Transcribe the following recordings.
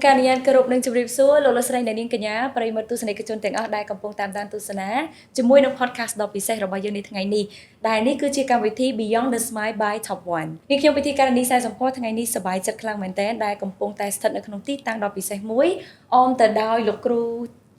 ការអនុញ្ញាតគោរពនឹងជម្រាបសួរលោកលោកស្រីអ្នកនាងកញ្ញាប្រិយមិត្តទស្សនិកជនទាំងអស់ដែលកំពុងតាមដានទស្សនាជាមួយនឹង podcast ដ៏ពិសេសរបស់យើងនៅថ្ងៃនេះដែលនេះគឺជាកម្មវិធី Beyond the Smile by Top 1នេះខ្ញុំពិធីការនីសែសម្ផស្សថ្ងៃនេះសប្បាយចិត្តខ្លាំងមែនទែនដែលកំពុងតែស្ថិតនៅក្នុងទីតាំងដ៏ពិសេសមួយអមទៅដោយលោកគ្រូ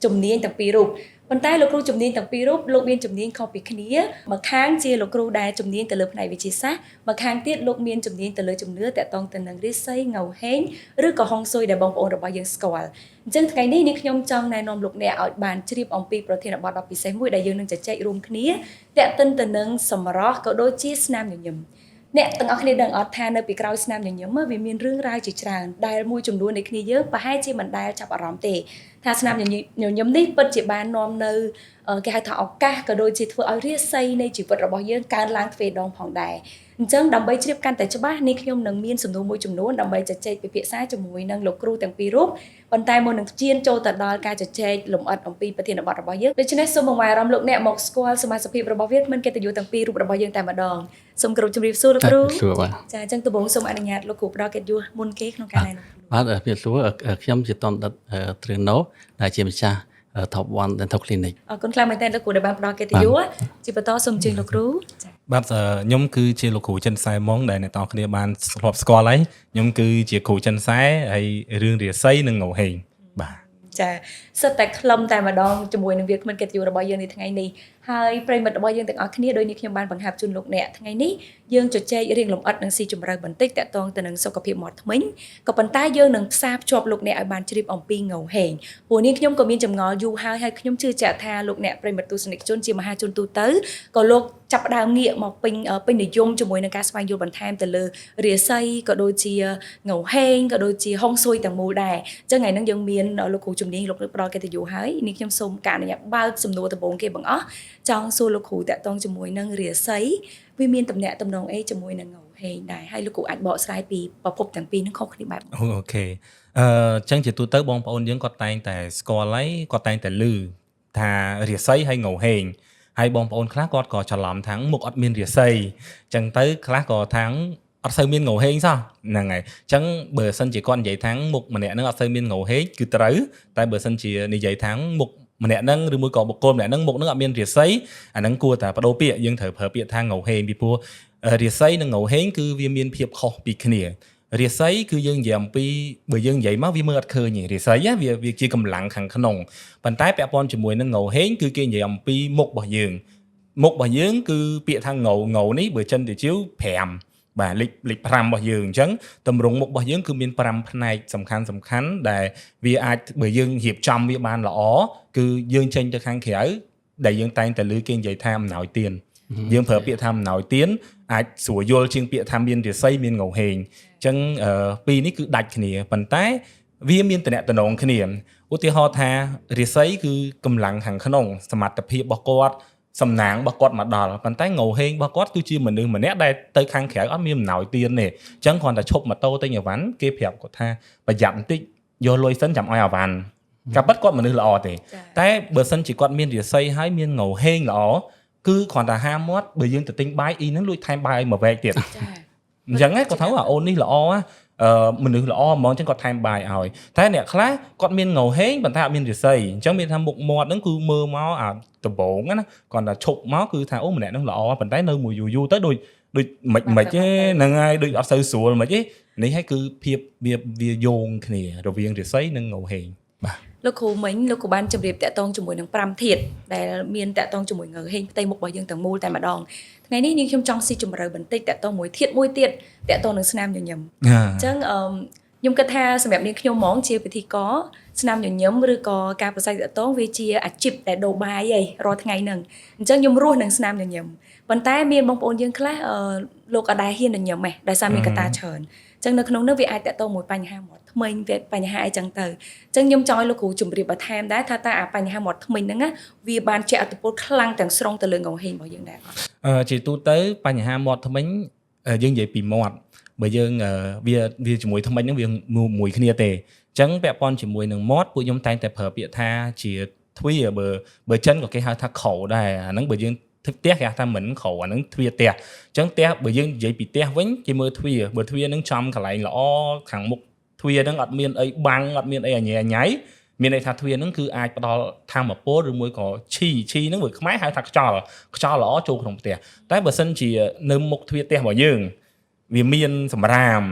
ជំនាញទាំងពីររូបប៉ុន្តែលោកគ្រូជំនាញទាំងពីររូបលោកមានជំនាញខុសពីគ្នាម្ខាងជាលោកគ្រូដែលជំនាញទៅលើផ្នែកវិទ្យាសាស្ត្រម្ខាងទៀតលោកមានជំនាញទៅលើជំនឿតាក់ទងទៅនឹងរាសីងោហេងឬក៏ហុងស៊ុយដែលបងប្អូនរបស់យើងស្គាល់អញ្ចឹងថ្ងៃនេះនេះខ្ញុំចង់ណែនាំលោកអ្នកឲ្យបានជ្រាបអំពីប្រធានបទដ៏ពិសេសមួយដែលយើងនឹងជជែករួមគ្នាតាក់ទិនទៅនឹងសម្រស់ក៏ដូចជាស្នាមញញឹមអ្នកទាំងអស់គ្នាដឹងអត់ថានៅពីក្រោយស្នាមញញឹមវាមានរឿងរ៉ាវជាច្រើនដែលមួយចំនួននៃគ្នាយើងប្រហែលជាមិនដែលចាប់អារម្មណ៍ទេថាស្នាមញញឹមនេះពិតជាបាននាំនៅគេហៅថាឱកាសក៏ដូចជាធ្វើឲ្យរាសីនៃជីវិតរបស់យើងកើនឡើងទ្វេដងផងដែរអញ្ចឹងដើម្បីជ្រាបកាន់តែច្បាស់នេះខ្ញុំនឹងមានសំណួរមួយចំនួនដើម្បីជជែកពិភាក្សាជាមួយនឹងលោកគ្រូទាំងពីររូបប៉ុន្តែមុននឹងឈានចូលទៅដល់ការជជែកលម្អិតអំពីប្រធានបទរបស់យើងដូច្នេះសូមបង្វែរអារម្មណ៍លោកអ្នកមកស្គាល់សមាជិកភាពរបស់វាគ្មិនកិត្តិយសទាំងពីររូបរបស់យើងតែម្ដងសូមគោរពជម្រាបសួរលោកគ្រូ សួរបាទ ចាអញ្ចឹងដំបូងសូមអនុញ្ញាតលោកគ្រូផ្ដល់កិត្តិយសមុនគេក្នុងការណែនាំខ្លួន បាទជំរាបសួរខ្ញុំជាតនដិតទ្រឿណូដែលជាម្ចាស់ Top 1 Dental Clinic។ អរគុណខ្លាំងមែនទែនលោកគ្រូដែលបានផ្ដល់កិត្តិយសជាបន្តសូមអញ្ជើញលោកគ្រូចា។ បាទខ្ញុំគឺជាលោកគ្រូចិនសែម៉ុងដែលអ្នកទាំងអស់គ្នាបានធ្លាប់ស្គាល់ហើយខ្ញុំគឺជាគ្រូចិនសែហើយរឿងរាសីនិងងោហេងបាទ។ ចាសិតតែខ្លឹមតែម្ដងជាមួយនឹងវាគ្មិនកិត្តិយសរបស់យើងនៅថ្ងៃនេះហើយប្រិយមិត្តរបស់យើងទាំងអស់គ្នាដោយនេះខ្ញុំបានបង្ហើបជូនលោកអ្នកថ្ងៃនេះយើងជជែករៀងលម្អិតនិងស៊ីជម្រៅបន្តិចតាក់ទងទៅនឹងសុខភាពមាត់ធ្មេញក៏ប៉ុន្តែយើងនឹងផ្សារភ្ជាប់លោកអ្នកឲ្យបានជ្រាបអំពីងោហេងព្រោះនេះខ្ញុំក៏មានចម្ងល់យូរហើយហើយខ្ញុំជឿជាក់ថាលោកអ្នកប្រិយមិត្តទស្សនិកជនជាមហាជនទូទៅក៏លោកចាប់ផ្ដើមងាកមកពេញពេញនិយមជាមួយនឹងការស្វែងយល់បន្ថែមទៅលើរាសីក៏ដូចជាងោហេងក៏ដូចជាហុងស៊ុយទាំងមូលដែរអញ្ចឹងថ្ងៃហ្នឹងយើងមានលោកគ្រូជំនាញលោកផ្ដល់កិត្តិយសហើយនេះខ្ញុំសូមការអនុញ្ញាតបើកសំណួរដំបូងគេបង្អស់ចង់សួរលោកគ្រូតាក់ទងជាមួយនឹងរាសីវាមានតំណែងតំណងអីជាមួយនឹងងោហេងដែរហើយលោកគ្រូអាចបកស្រាយពីប្រភពទាំងពីរហ្នឹងខុសគ្នាបែប OK អញ្ចឹងជាទូទៅបងប្អូនយើងគាត់តែងតែស្គាល់ហើយគាត់តែងតែឮថារាសីហើយងោហេងហើយបងប្អូនខ្លះគាត់ក៏ច្រឡំថាមុខអត់មានរាសីអញ្ចឹងទៅខ្លះក៏ថាអត់សូវមានងោហេងសោះហ្នឹងហើយអញ្ចឹងបើសិនជាគាត់និយាយថាមុខម្នាក់ហ្នឹងអត់សូវមានងោហេងគឺត្រូវតែបើសិនជានិយាយថាមុខម្នាក់ហ្នឹងឬមួយក៏បុគ្គលម្នាក់ហ្នឹងមុខហ្នឹងអត់មានរាសីអាហ្នឹងគួរតែបដូរពាក្យយើងត្រូវប្រើពាក្យថាងោហេងពីព្រោះរាសីនិងងោហេងគឺវាមានភាពខុសពីគ្នារាសីគឺយើងនិយាយអំពីបើយើងនិយាយមកវាមើលអត់ឃើញទេរាសីវាជាកម្លាំងខាងក្នុងប៉ុន្តែពាក់ព័ន្ធជាមួយនឹងងោហេងគឺគេនិយាយអំពីមុខរបស់យើងមុខរបស់យើងគឺពាក្យថាងោងោនេះបើចិនទៅជាវ5បាទលេខលេខ5របស់យើងអញ្ចឹងតម្រងមុខរបស់យើងគឺមាន5ផ្នែកសំខាន់សំខាន់ដែលវាអាចបើយើងរៀបចំវាបានល្អគឺយើងចេញទៅខាងក្រៅដែលយើងតែងតែឮគេនិយាយថាអំណោយទានយើងប្រើពាក្យថាអំណោយទានអាចស្រួលយល់ជាងពាក្យថាមានរាសីមានងោហេងអញ្ចឹងពីរនេះគឺដាច់គ្នាប៉ុន្តែវាមានតំណតំណងគ្នាឧទាហរណ៍ថារាសីគឺកម្លាំងខាងក្នុងសមត្ថភាពរបស់គាត់សំណាងរបស់គាត់មកដល់ប៉ុន្តែងោហេងរបស់គាត់គឺជាមនុស្សម្នាក់ដែលទៅខាងក្រៅអត់មានអំណោយទានទេអញ្ចឹងគ្រាន់តែឈប់ម៉ូតូទិញអីវ៉ាន់គេប្រាប់គាត់ថាប្រយ័ត្នបន្តិចយកលុយសិនចាំឲ្យអីវ៉ាន់កាពិតគាត់មនុស្សល្អទេតែបើសិនជាគាត់មានរាសីហើយមានងោហេងល្អគឺគ្រាន់តែហាមាត់បើយើងទៅទិញបាយអ៊ីហ្នឹងលួចថែមបាយឲ្យមួយវែកទៀត ចា អញ្ចឹងគាត់ថាអូននេះល្អអឺមនុស្សល្អហ្មងអញ្ចឹងគាត់ថែមបាយឲ្យតែអ្នកខ្លះគាត់មានងោហេងប៉ុន្តែអត់មានរាសីអញ្ចឹងមានថាមុខមាត់ហ្នឹងគឺមើលមកអាដបងណាគាត់តែឈប់មកគឺថាអូម្នាក់ហ្នឹងល្អប៉ុន្តែនៅមួយយូរយូរទៅដូចដូចមិនមិនទេហ្នឹងហើយដូចអត់សូវស្រួលមិនទេនេះហើយគឺភាពវាវាយោងគ្នារវាងរាសីនិងងោហេងបាទ។ លោកគ្រូមិញលោកគ្រូបានជម្រាបតាក់ទងជាមួយនឹង5ធាតុដែលមានតាក់ទងជាមួយងើហេងផ្ទៃមុខរបស់យើងទាំងមូលតែម្ដងថ្ងៃនេះនាងខ្ញុំចង់ស៊ីជម្រៅបន្តិចតាក់ទងមួយធាតុមួយទៀតតាក់ទងនឹងស្នាមញញឹមអញ្ចឹងអឺខ្ញុំគិតថាសម្រាប់នាងខ្ញុំហ្មងជាពិធីករស្នាមញញឹមឬក៏ការប្រស័យតាក់ទងវាជាអាជីពដែលដូរបាយឯងរាល់ថ្ងៃហ្នឹងអញ្ចឹងខ្ញុំរស់នឹងស្នាមញញឹមប៉ុន្តែមានបងប្អូនយើងខ្លះលោកអត់ដែលហ៊ានញញឹមទេដោយសារមានកត្តាច្រើនអញ្ចឹងនៅក្នុងនោះវាអាចតាក់ទងមួយបញ្ហាមាត់ធ្មេញវាបញ្ហាអីចឹងទៅអញ្ចឹងខ្ញុំចង់ឲ្យលោកគ្រូជម្រាបបន្ថែមដែរថាតើអាបញ្ហាមាត់ធ្មេញហ្នឹងណាវាបានជះឥទ្ធិពលខ្លាំងទាំងស្រុងទៅលើងហេងរបស់យើងដែរអត់? ជាទូទៅបញ្ហាមាត់ធ្មេញយើងនិយាយពីមាត់បើយើងវាវាជាមួយធ្មេញហ្នឹងវាមួយគ្នាទេអញ្ចឹងពាក់ព័ន្ធជាមួយនឹងមាត់ពួកខ្ញុំតែងតែប្រើពាក្យថាជាទ្វារបើបើចិនក៏គេហៅថាខោដែរអាហ្នឹងបើយើងផ្ទះគេហៅថាមិនខោអាហ្នឹងទ្វារផ្ទះអញ្ចឹងផ្ទះបើយើងនិយាយពីផ្ទះវិញគេមើលទ្វារបើទ្វារហ្នឹងចំកន្លែងល្អខាងមុខ ទ្វារហ្នឹងអត់មានអីបាំងអត់មានអីអញញ៉ៃមានន័យថាទ្វារហ្នឹងគឺអាចផ្ដល់ធម៌ពលឬមួយក៏ឈីឈីហ្នឹងវាខ្មែរហៅថាខ្យល់ខ្យល់ល្អចូលក្នុងផ្ទះតែបើសិនជានៅមុខទ្វារផ្ទះរបស់យើងវាមានសម្រាម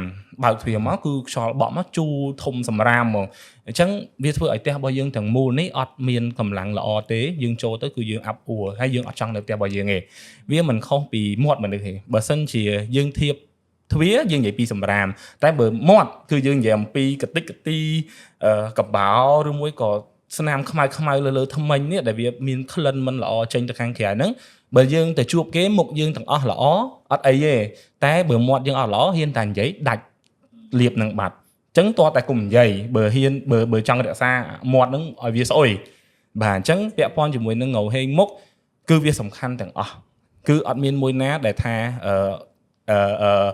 បើកទ្វារមកគឺខ្យល់បក់មកជូរធំសម្រាមហ្មងអញ្ចឹងវាធ្វើឲ្យផ្ទះរបស់យើងទាំងមូលនេះអត់មានកម្លាំងល្អទេយើងចូលទៅគឺយើងអាប់អួរហើយយើងអត់ចង់នៅផ្ទះរបស់យើងទេវាមិនខុសពីមាត់មនុស្សទេបើសិនជាយើងធៀបទ្វារយើងនិយាយពីសម្រាមតែបើមាត់គឺយើងនិយាយអំពីកតិចកទីកបោឬមួយក៏ស្នាមខ្មៅខ្មៅលើលើថ្មិញនេះដែលវាមានក្លិនមិនល្អចេញទៅខាងក្រៅហ្នឹងបើយើងទៅជួបគេមុខយើងទាំងអស់ល្អអត់អីទេតែបើមាត់យើងអត់ល្អហ៊ានតែនិយាយដាច់លៀបនឹងបាត់អញ្ចឹងតើតែគុំនិយាយបើហ៊ានបើបើចង់រក្សាមាត់ហ្នឹងឲ្យវាស្អុយបាទអញ្ចឹងពាក់ព័ន្ធជាមួយនឹងងហេងមុខគឺវាសំខាន់ទាំងអស់គឺអត់មានមួយណាដែលថាអឺអឺ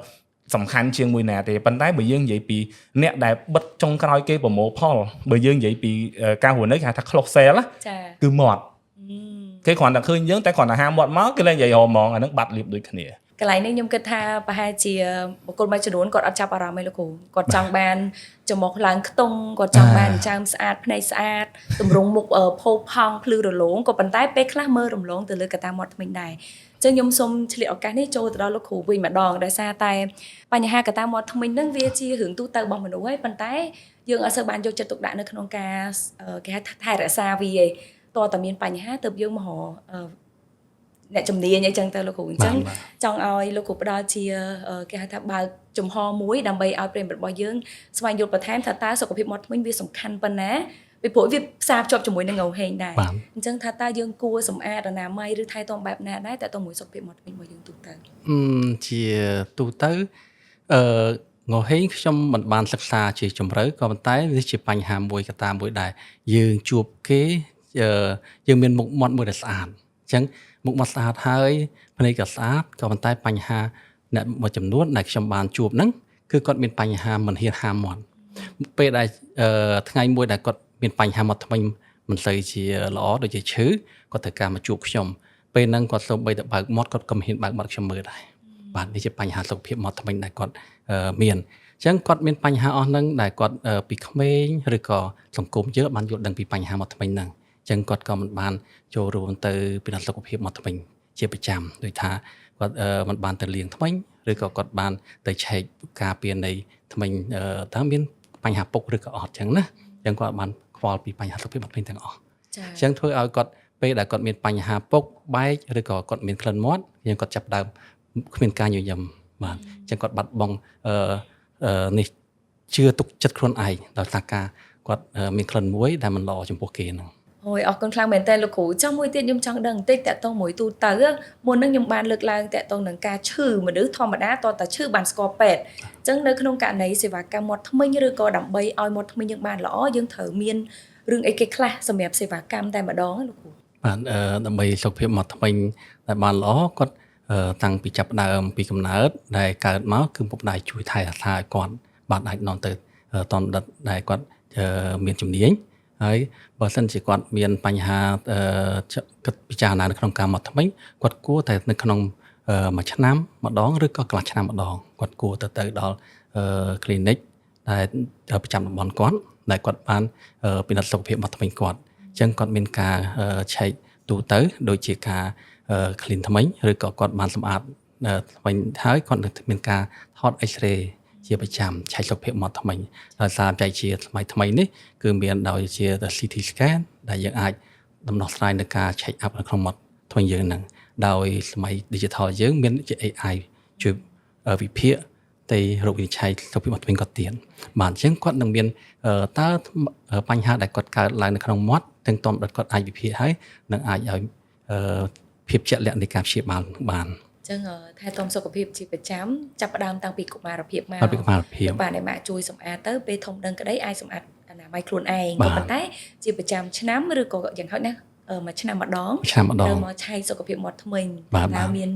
សំខាន់ជាងមួយណាទេប៉ុន្តែបើយើងនិយាយពីអ្នកដែលបិទចុងក្រោយគេប្រមូលផលបើយើងនិយាយពីការរស់នៅគេហៅថា close sell ចា គឺមាត់គេគ្រាន់តែឃើញយើងតែគ្រាន់តែហាមាត់មកគេលែងនិយាយរហ្មងអាហ្នឹងបាត់លៀបដូចគ្នា កន្លែងនេះខ្ញុំគិតថាប្រហែលជាបុគ្គលមួយចំនួនគាត់អត់ចាប់អារម្មណ៍ទេលោកគ្រូគាត់ចង់បានច្រមុះឡើងខ្ទង់គាត់ចង់បានចិញ្ចើមស្អាតភ្នែកស្អាតទម្រង់មុខផូរផង់ភ្លឺរលោងក៏ប៉ុន្តែពេលខ្លះមើលរំលងទៅលើកត្តាមាត់ធ្មេញដែរចឹងខ្ញុំសូមឆ្លៀតឱកាសនេះចូលទៅដល់លោកគ្រូវិញម្ដងដោយសារតែបញ្ហាកត្តាមាត់ធ្មេញហ្នឹងវាជារឿងទូទៅរបស់មនុស្សហើយប៉ុន្តែយើងអត់សូវបានយកចិត្តទុកដាក់នៅក្នុងការគេហៅថាថែរក្សាវាឯងតើតើមានបញ្ហាទើបយើងមករកអ្នកជំនាញអីចឹងទៅលោកគ្រូអញ្ចឹងចង់ឲ្យលោកគ្រូផ្ដល់ជាគេហៅថាបើកចំហមួយដើម្បីឲ្យប្រិយមិត្តរបស់យើងស្វែងយល់បន្ថែមថាតើសុខភាពមាត់ធ្មេញវាសំខាន់ប៉ុណ្ណាពីព្រោះវាផ្សារភ្ជាប់ជាមួយនឹងងហេងដែរអញ្ចឹងថាតើយើងគួរសម្អាតអនាម័យឬថែទាំបែបណាដែរតើតើមួយសុខភាពមាត់ធ្មេញរបស់យើងទូទៅ ជាទូទៅអឺងហេងខ្ញុំមិនបានសិក្សាជាជម្រៅក៏ប៉ុន្តែវាជាបញ្ហាមួយកត្តាមួយដែរយើងជួបគេយើងមានមុខមាត់មួយដែលស្អាតអញ្ចឹងមុខមាត់ស្អាតហើយភ្នែកក៏ស្អាតក៏ប៉ុន្តែបញ្ហាអ្នកមួយចំនួនដែលខ្ញុំបានជួបហ្នឹងគឺគាត់មានបញ្ហាមិនហ៊ានហាមាត់ពេលដែលថ្ងៃមួយដែលគាត់មានបញ្ហាមាត់ធ្មេញមិនសូវជាល្អដូចជាឈឺគាត់ត្រូវការមកជួបខ្ញុំពេលហ្នឹងគាត់សូម្បីតែបើកមាត់គាត់ក៏មិនហ៊ានបើកមាត់ខ្ញុំមើលដែរបាទនេះជាបញ្ហាសុខភាពមាត់ធ្មេញដែលគាត់មានអញ្ចឹងគាត់មានបញ្ហាអស់ហ្នឹងដែលគាត់ពីក្មេងឬក៏សង្គមយើងបានយល់ដឹងពីបញ្ហាមាត់ធ្មេញហ្នឹងអញ្ចឹងគាត់ក៏មិនបានចូលរួមទៅពិនិត្យសុខភាពមាត់ធ្មេញជាប្រចាំដូចថាគាត់មិនបានទៅលាងធ្មេញឬក៏គាត់បានទៅឆែកការពារនៃធ្មេញតើមានបញ្ហាពុកឬក៏អត់អញ្ចឹងណាអញ្ចឹងគាត់បានខ្វល់ពីបញ្ហាសុខភាពមាត់ធ្មេញទាំងអស់អញ្ចឹងធ្វើឲ្យគាត់ពេលដែលគាត់មានបញ្ហាពុកបែកឬក៏គាត់មានក្លិនមាត់អញ្ចឹងគាត់ចាប់ដើមគ្មានការញញឹមបាទអញ្ចឹងគាត់បាត់បង់នេះជឿទុកចិត្តខ្លួនឯងដោយសារការគាត់មានក្លិនមួយដែលមិនល្អចំពោះគេហ្នឹង អូយអរគុណខ្លាំងមែនតើលោកគ្រូចង់មួយទៀតខ្ញុំចង់ដឹងបន្តិចតកតងមួយទូទៅមុននឹងខ្ញុំបានលើកឡើងតកតងនឹងការឈឺមនុស្សធម្មតាតតែឈឺបានស្គាល់ពេទ្យអញ្ចឹងនៅក្នុងករណីសេវាកម្មមាត់ធ្មេញឬក៏ដើម្បីឲ្យមាត់ធ្មេញយើងបានល្អយើងត្រូវមានរឿងអីគេខ្លះសម្រាប់សេវាកម្មតែម្ដងលោកគ្រូ បាទដើម្បីសុខភាពមាត់ធ្មេញដែលបានល្អគាត់តាំងពីចាប់ដើមពីកំណើតដែលកើតមកគឺពុកម្ដាយជួយថែរក្សាឲ្យគាត់បាទអាចនាំទៅតនដិតដែលគាត់មានជំនាញហើយបើសិនជាគាត់មានបញ្ហាគិតពិចារណានៅក្នុងការមាត់ធ្មេញគាត់គួរតែនៅក្នុងមួយឆ្នាំម្ដងឬក៏កន្លះឆ្នាំម្ដងគាត់គួរទៅទៅដល់ clinic ដែលប្រចាំតំបន់គាត់ដែលគាត់បានពិនិត្យសុខភាពមាត់ធ្មេញគាត់អញ្ចឹងគាត់មានការឆែកទូទៅដូចជាការ clean ធ្មេញឬក៏គាត់បានសម្អាតធ្មេញហើយគាត់នឹងមានការថត X-ray ជាប្រចាំឆែកសុខភាពមាត់ធ្មេញដោយសារចែកជាថ្មីថ្មីនេះគឺមានដោយជា CT scan ដែលយើងអាចដំណោះស្រាយនៅការ check up នៅក្នុងមាត់ធ្មេញយើងហ្នឹងដោយសម័យ digital យើងមានជា AI ជួយវិភាគទៅរោគវិនិច្ឆ័យសុខភាពមាត់ធ្មេញគាត់ទៀតបាទអញ្ចឹងគាត់នឹងមានតើបញ្ហាដែលគាត់កើតឡើងនៅក្នុងមាត់ទាំងតមដិតគាត់អាចវិភាគហើយនឹងអាចឲ្យភាពជាក់លាក់នៃការព្យាបាលបាន ចឹងថែទាំសុខភាពជាប្រចាំចាប់ផ្ដើមតាំងពីកុមារភាពមក ពីកុមារភាព បាទអ្នកម៉ាក់ជួយសម្អាតទៅពេលធំដឹងក្តីអាចសម្អាតអនាម័យខ្លួនឯងក៏ប៉ុន្តែជាប្រចាំឆ្នាំឬក៏យ៉ាងហោចណាស់មួយឆ្នាំម្ដង ឆ្នាំម្ដង ទៅមកឆែកសុខភាពមាត់ធ្មេញតើមាន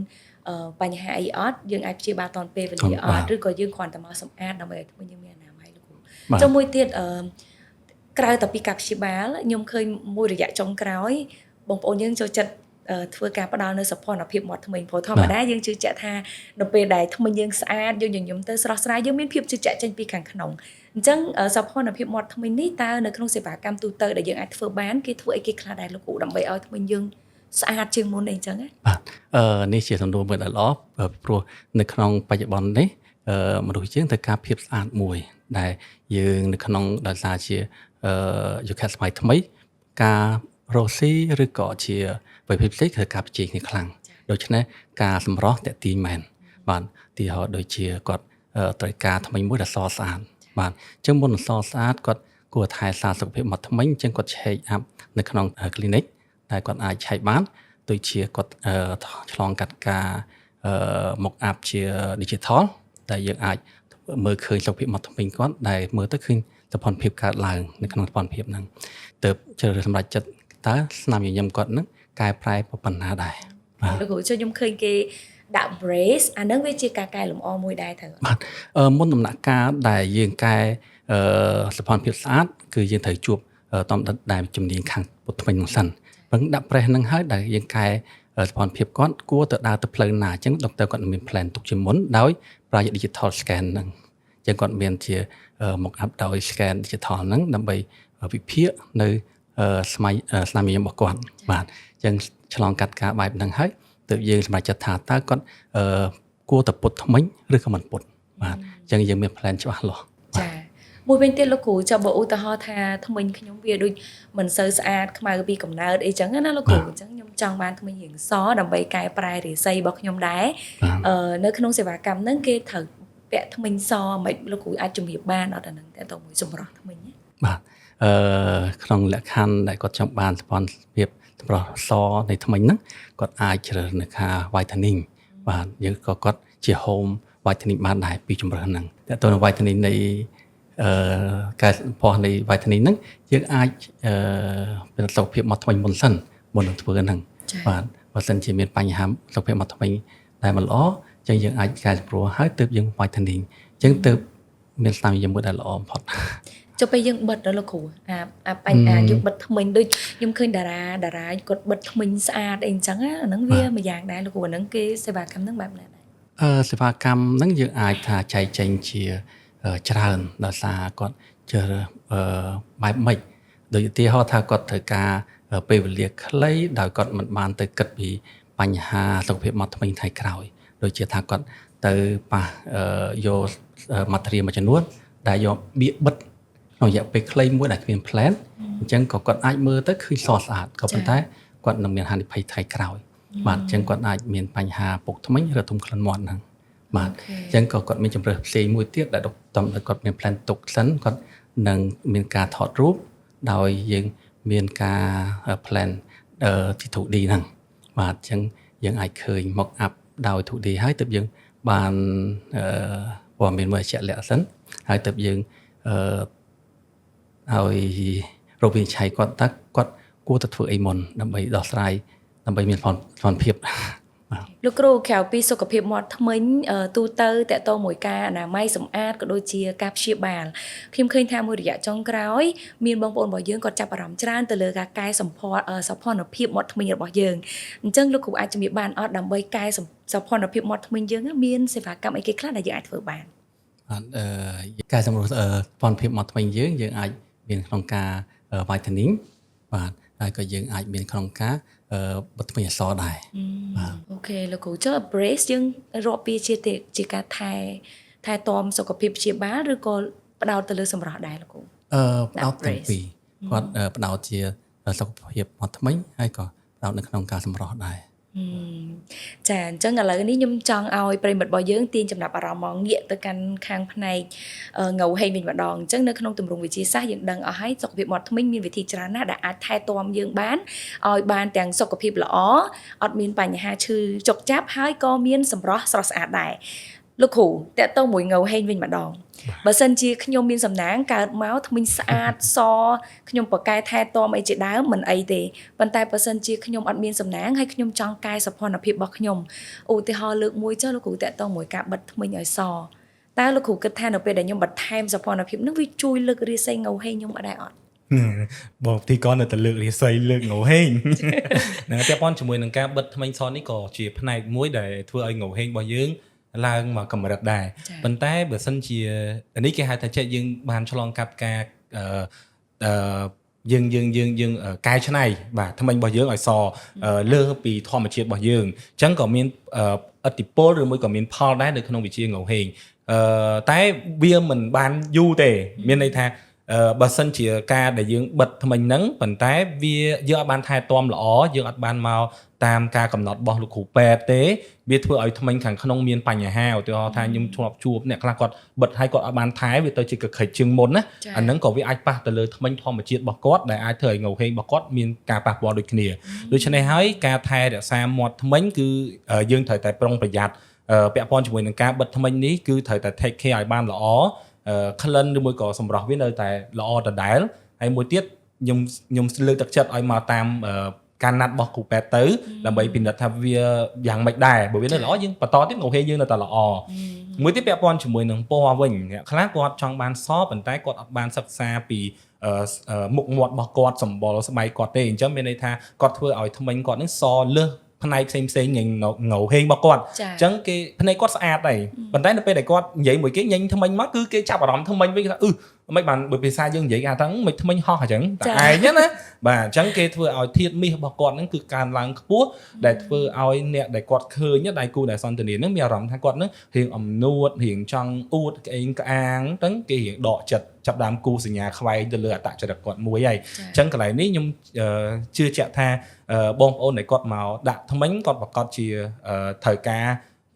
បញ្ហាអីអត់យើងអាចព្យាបាលតាន់ពេលវេលាអត់ឬក៏យើងគ្រាន់តែមកសម្អាតដើម្បីឲ្យធ្មេញយើងមានអនាម័យលោកគ្រូចុះមួយទៀតអឺក្រៅតែពីការព្យាបាលខ្ញុំឃើញមួយរយៈចុងក្រោយបងប្អូនយើងចូលចិត្ត ធ្វើការផ្ដល់នៅសោភ័ណភាពមាត់ធ្មេញព្រោះធម្មតាយើងជឿជាក់ថានៅពេលដែលធ្មេញយើងស្អាតយើងញញឹមទៅស្រស់ស្រាយយើងមានភាពជឿជាក់ចេញពីខាងក្នុងអញ្ចឹងសោភ័ណភាពមាត់ធ្មេញនេះតើនៅក្នុងសេវាកម្មទូទៅដែលយើងអាចធ្វើបានគេធ្វើអីគេខ្លះដែរលោកគ្រូដើម្បីឲ្យធ្មេញយើងស្អាតជាងមុនអីចឹងណា? បាទនេះជាសំណួរមួយដែលល្អព្រោះនៅក្នុងបច្ចុប្បន្ននេះមនុស្សយើងត្រូវការភាពស្អាតមួយដែលយើងនៅក្នុងដោយសារជាយុគសម័យថ្មីការរកស៊ីឬក៏ជាអ្វីផ្សេងៗត្រូវការប្រជែងគ្នាខ្លាំងដូច្នេះការសម្រស់តាក់ទាញមែនបាទទីហោដូចជាគាត់ត្រូវការថ្មីមួយដែលសស្អាតបាទអញ្ចឹងមុននឹងសស្អាតគាត់គួរថែសារសុខភាពមកថ្មីអញ្ចឹងគាត់ check up នៅក្នុង clinic ដែលគាត់អាចឆែកបានដូចជាគាត់ឆ្លងកាត់ការ mock up ជា digital ដែលយើងអាចមើលឃើញសុខភាពមាត់ធ្មេញគាត់ដែលមើលទៅឃើញសោភ័ណភាពកើតឡើងនៅក្នុងសោភ័ណភាពហ្នឹងទើបជ្រើសរើសសម្រេចចិត្តតើស្នាមញញឹមគាត់ហ្នឹងកែប្រែប៉ុណ្ណាដែរបាទលោកគ្រូចុះខ្ញុំឃើញគេដាក់ brace អាហ្នឹងវាជាការកែលម្អមួយដែរត្រូវ? បាទមុនដំណាក់កាលដែលយើងកែសោភ័ណភាពស្អាតគឺយើងត្រូវជួបតំដែលជំនាញខាងពុតធ្មេញហ្នឹងសិនពឹងដាក់ brace ហ្នឹងហើយដែលយើងកែសោភ័ណភាពគាត់គួរទៅដើរទៅផ្លូវណាអញ្ចឹងដុកទ័រគាត់មាន plan ទុកជាមុនដោយប្រើ digital scan ហ្នឹងអញ្ចឹងគាត់មានជា mock up ដោយ scan digital ហ្នឹងដើម្បីវិភាគនៅស្មៃស្នាមញញឹមរបស់គាត់បាទអញ្ចឹងឆ្លងកាត់ការបែបហ្នឹងហើយទើបយើងសម្រេចចិត្តថាតើគាត់គួរតែពត់ធ្មេញឬក៏មិនពត់បាទអញ្ចឹងយើងមាន plan ច្បាស់លាស់។ ចាមួយវិញទៀតលោកគ្រូចាប់បើឧទាហរណ៍ថាធ្មេញខ្ញុំវាដូចមិនសូវស្អាតខ្មៅពីកំណើតអីចឹងណាលោកគ្រូអញ្ចឹងខ្ញុំចង់បានធ្មេញរាងសដើម្បីកែប្រែរាសីរបស់ខ្ញុំដែរនៅក្នុងសេវាកម្មហ្នឹងគេត្រូវពាក់ធ្មេញសមិនលោកគ្រូអាចជំរាបបានអត់អាហ្នឹងតែទៅមួយសម្រស់ធ្មេញ? បាទក្នុងលក្ខខណ្ឌដែលគាត់ចង់បានសោភ័ណភាពសម្រស់សនៃធ្មេញហ្នឹងគាត់អាចជ្រើសរើសការ whitening បាទយើងក៏គាត់ជា home whitening បានដែរពីជំរើសហ្នឹងតើទៅនឹង whitening នៃកែផោះនៃ whitening ហ្នឹងយើងអាចពិនិត្យសុខភាពមាត់ធ្មេញមុនសិនមុននឹងធ្វើហ្នឹងបាទបើសិនជាមានបញ្ហាសុខភាពមាត់ធ្មេញដែលមិនល្អអញ្ចឹងយើងអាចកែសម្រួលហើយទើបយើង whitening អញ្ចឹងទើបមានស្នាមញញឹមមួយដែលល្អបំផុត។ ចុះពេលយើងបិទដល់លោកគ្រូអាអាបញ្ហាយើងបិទធ្មេញដូចខ្ញុំឃើញតារាតារាគាត់បិទធ្មេញស្អាតអីអញ្ចឹងអាហ្នឹងវាមួយយ៉ាងដែរលោកគ្រូអាហ្នឹងគេសេវាកម្មហ្នឹងបែបណាដែរ? សេវាកម្មហ្នឹងយើងអាចថាចែកចេញជាច្រើនដោយសារគាត់ជ្រើសរើសបែបម៉េចដូចឧទាហរណ៍ថាគាត់ត្រូវការពេលវេលាខ្លីដោយគាត់មិនបានទៅគិតពីបញ្ហាសុខភាពមាត់ធ្មេញថ្ងៃក្រោយដូចជាថាគាត់ទៅប៉ះយក material មួយចំនួនដែលយកបៀកបិទក្នុងរយៈពេលខ្លីមួយដែលគ្មាន plan អញ្ចឹងក៏គាត់អាចមើលទៅឃើញសស្អាតក៏ប៉ុន្តែគាត់នឹងមានហានិភ័យថ្ងៃក្រោយបាទអញ្ចឹងគាត់អាចមានបញ្ហាពុកធ្មេញឬធុំក្លិនមាត់ហ្នឹងបាទអញ្ចឹងក៏គាត់មានជំរើសផ្សេងមួយទៀតដែលតំគាត់មាន plan ទុកសិនគាត់នឹងមានការថតរូបដោយយើងមានការ plan ជា 2D ហ្នឹងបាទអញ្ចឹងយើងអាចឃើញ mock up ដោយ 2D ហើយទើបយើងបានព័ត៌មានមួយជាក់លាក់សិនហើយទើបយើងឲ្យរោគវិនិច្ឆ័យគាត់តើគាត់គួរតែធ្វើអីមុនដើម្បីដោះស្រាយដើម្បីមានផលភាព។ លោកគ្រូក្រៅពីសុខភាពមាត់ធ្មេញទូទៅតកតមួយការអនាម័យសម្អាតក៏ដូចជាការព្យាបាលខ្ញុំឃើញថាមួយរយៈចុងក្រោយមានបងប្អូនរបស់យើងគាត់ចាប់អារម្មណ៍ច្រើនទៅលើការកែសម្ផស្សសោភ័ណភាពមាត់ធ្មេញរបស់យើងអញ្ចឹងលោកគ្រូអាចជំរាបបានអត់ដើម្បីកែសោភ័ណភាពមាត់ធ្មេញយើងមានសេវាកម្មអីគេខ្លះដែលយើងអាចធ្វើបាន? បាទកែសម្រួលសោភ័ណភាពមាត់ធ្មេញយើងយើងអាចមានក្នុងការ whitening បាទហើយក៏យើងអាចមានក្នុងការបិទធ្មេញអក្សរដែរបាទ។ OK លោកគ្រូចុះ brace យើងរាប់ពីជាការថែថែទាំសុខភាពព្យាបាលឬក៏ផ្ដោតទៅលើសម្រស់ដែរលោកគ្រូ? ផ្ដោតទាំងពីរគាត់ផ្ដោតជាសុខភាពមាត់ធ្មេញហើយក៏ផ្ដោតនៅក្នុងការសម្រស់ដែរ។ ចាអញ្ចឹងឥឡូវនេះខ្ញុំចង់ឲ្យប្រិយមិត្តរបស់យើងទាញចំណាប់អារម្មណ៍មកងាកទៅកាន់ខាងផ្នែកងៅហេងវិញម្ដងអញ្ចឹងនៅក្នុងទម្រង់វិទ្យាសាស្ត្រយើងដឹងអស់ហើយសុខភាពមាត់ធ្មេញមានវិធីច្រើនណាស់ដែលអាចថែទាំយើងបានឲ្យបានទាំងសុខភាពល្អអត់មានបញ្ហាឈឺចុកចាប់ហើយក៏មានសម្រស់ស្រស់ស្អាតដែរលោកគ្រូតើតើមួយងៅហេងវិញម្ដងបើសិនជាខ្ញុំមានសំណាងកើតមកធ្មេញស្អាតសខ្ញុំប្រកែថែទាំអីជាដើមមិនអីទេប៉ុន្តែបើសិនជាខ្ញុំអត់មានសំណាងហើយខ្ញុំចង់កែសោភ័ណភាពរបស់ខ្ញុំឧទាហរណ៍លើកមួយចុះលោកគ្រូតើតមួយការបិទធ្មេញឲ្យសតើលោកគ្រូគិតថានៅពេលដែលខ្ញុំបន្ថែមសោភ័ណភាពនឹងវាជួយលើករាសីងៅហេងខ្ញុំអត់ដែរអត់? បងពិធីករនៅតែលើករាសីលើកងហេងណាពាក់ព័ន្ធជាមួយនឹងការបិទធ្មេញសនេះក៏ជាផ្នែកមួយដែលធ្វើឲ្យងហេងរបស់យើងឡើងមកកម្រិតដែរ ចា ប៉ុន្តែបើសិនជានេះគេហៅថាចេះយើងបានឆ្លងកាត់ការអឺអឺយើងយើងយើងយើងកែច្នៃបាទធ្មេញរបស់យើងឲ្យសលើសពីធម្មជាតិរបស់យើងអញ្ចឹងក៏មានឥទ្ធិពលឬមួយក៏មានផលដែរនៅក្នុងវិជាងហេងតែវាមិនបានយូរទេមានន័យថាបើសិនជាការដែលយើងបិទធ្មេញហ្នឹងប៉ុន្តែវាយើងអត់បានថែទាំល្អយើងអត់បានមកតាមការកំណត់របស់លោកគ្រូពេទ្យទេវាធ្វើឲ្យធ្មេញខាងក្នុងមានបញ្ហាឧទាហរណ៍ថាខ្ញុំធ្លាប់ជួបអ្នកខ្លះគាត់បិទឲ្យគាត់អត់បានថែវាទៅជាកក្រិចជាងមុនណាអាហ្នឹងក៏វាអាចប៉ះទៅលើធ្មេញធម្មជាតិរបស់គាត់ដែលអាចធ្វើឲ្យងហេងរបស់គាត់មានការប៉ះពាល់ដូចគ្នាដូច្នេះហើយការថែរក្សាមាត់ធ្មេញគឺយើងត្រូវតែប្រុងប្រយ័ត្នពាក់ព័ន្ធជាមួយនឹងការបិទធ្មេញនេះគឺត្រូវតែ take care ឲ្យបានល្អក្លិនឬមួយក៏សម្រស់វានៅតែល្អដដែលហើយមួយទៀតខ្ញុំខ្ញុំលើកទឹកចិត្តឲ្យមកតាមការណាត់របស់គ្រូពេទ្យទៅដើម្បីពិនិត្យថាវាយ៉ាងម៉េចដែរបើវានៅល្អយើងបន្តទៀតងហេងយើងនៅតែល្អមួយទៀតពាក់ព័ន្ធជាមួយនឹងពណ៌វិញអ្នកខ្លះគាត់ចង់បានសប៉ុន្តែគាត់អត់បានសិក្សាពីមុខមាត់របស់គាត់សម្បុរស្បែកគាត់ទេអញ្ចឹងមានន័យថាគាត់ធ្វើឲ្យធ្មេញគាត់នឹងសលើសផ្នែកផ្សេងផ្សេងនៃងហេងរបស់គាត់អញ្ចឹងគេភ្នែកគាត់ស្អាតដែរប៉ុន្តែនៅពេលដែលគាត់និយាយមួយគេញញធ្មេញមកគឺគេចាប់អារម្មណ៍ធ្មេញវិញគេថាអឺមិនបានបើភាសាយើងនិយាយគេថាមិនធ្មេញហោះអញ្ចឹងតែឯងណាបាទអញ្ចឹងគេធ្វើឲ្យធាតុមាសរបស់គាត់ហ្នឹងគឺកើនឡើងខ្ពស់ដែលធ្វើឲ្យអ្នកដែលគាត់ឃើញដៃគូដែលសន្ទនាហ្នឹងមានអារម្មណ៍ថាគាត់ហ្នឹងរៀងអំនួតរៀងចង់អួតក្អេងក្អាងហ្នឹងគេរៀងដកចិត្តចាប់ដើមគូសញ្ញាខ្វែងទៅលើអត្តចរិតគាត់មួយហើយអញ្ចឹងកន្លែងនេះខ្ញុំជឿជាក់ថាបងប្អូនដែលគាត់មកដាក់ធ្មេញគាត់ប្រកាសជាត្រូវការ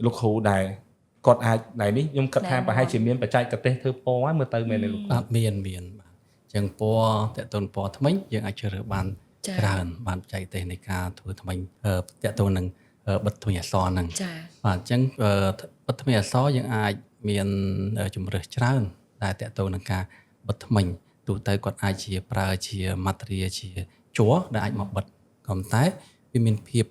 លោកគ្រូដែលគាត់អាចណៃនេះខ្ញុំគិតថាប្រហែលជាមានបច្ចេកទេសធ្វើពណ៌ហើយមើលទៅមែនទេលោកគ្រូ បាទមានមានបាទអញ្ចឹងពណ៌តកតូនពណ៌ធ្មេញយើងអាចជ្រើសរើសបានច្រើនបានបច្ចេកទេសនៃការធ្វើធ្មេញតកតូននឹងបិទធ្មេញអក្សរហ្នឹង ចា បាទអញ្ចឹងបិទធ្មេញអក្សរយើងអាចមានជំរើសច្រើនដែលតកតូននឹងការបិទធ្មេញទូទៅគាត់អាចជាប្រើជា material ជាជ័រដែលអាចមកបិទក៏ប៉ុន្តែវាមានភាព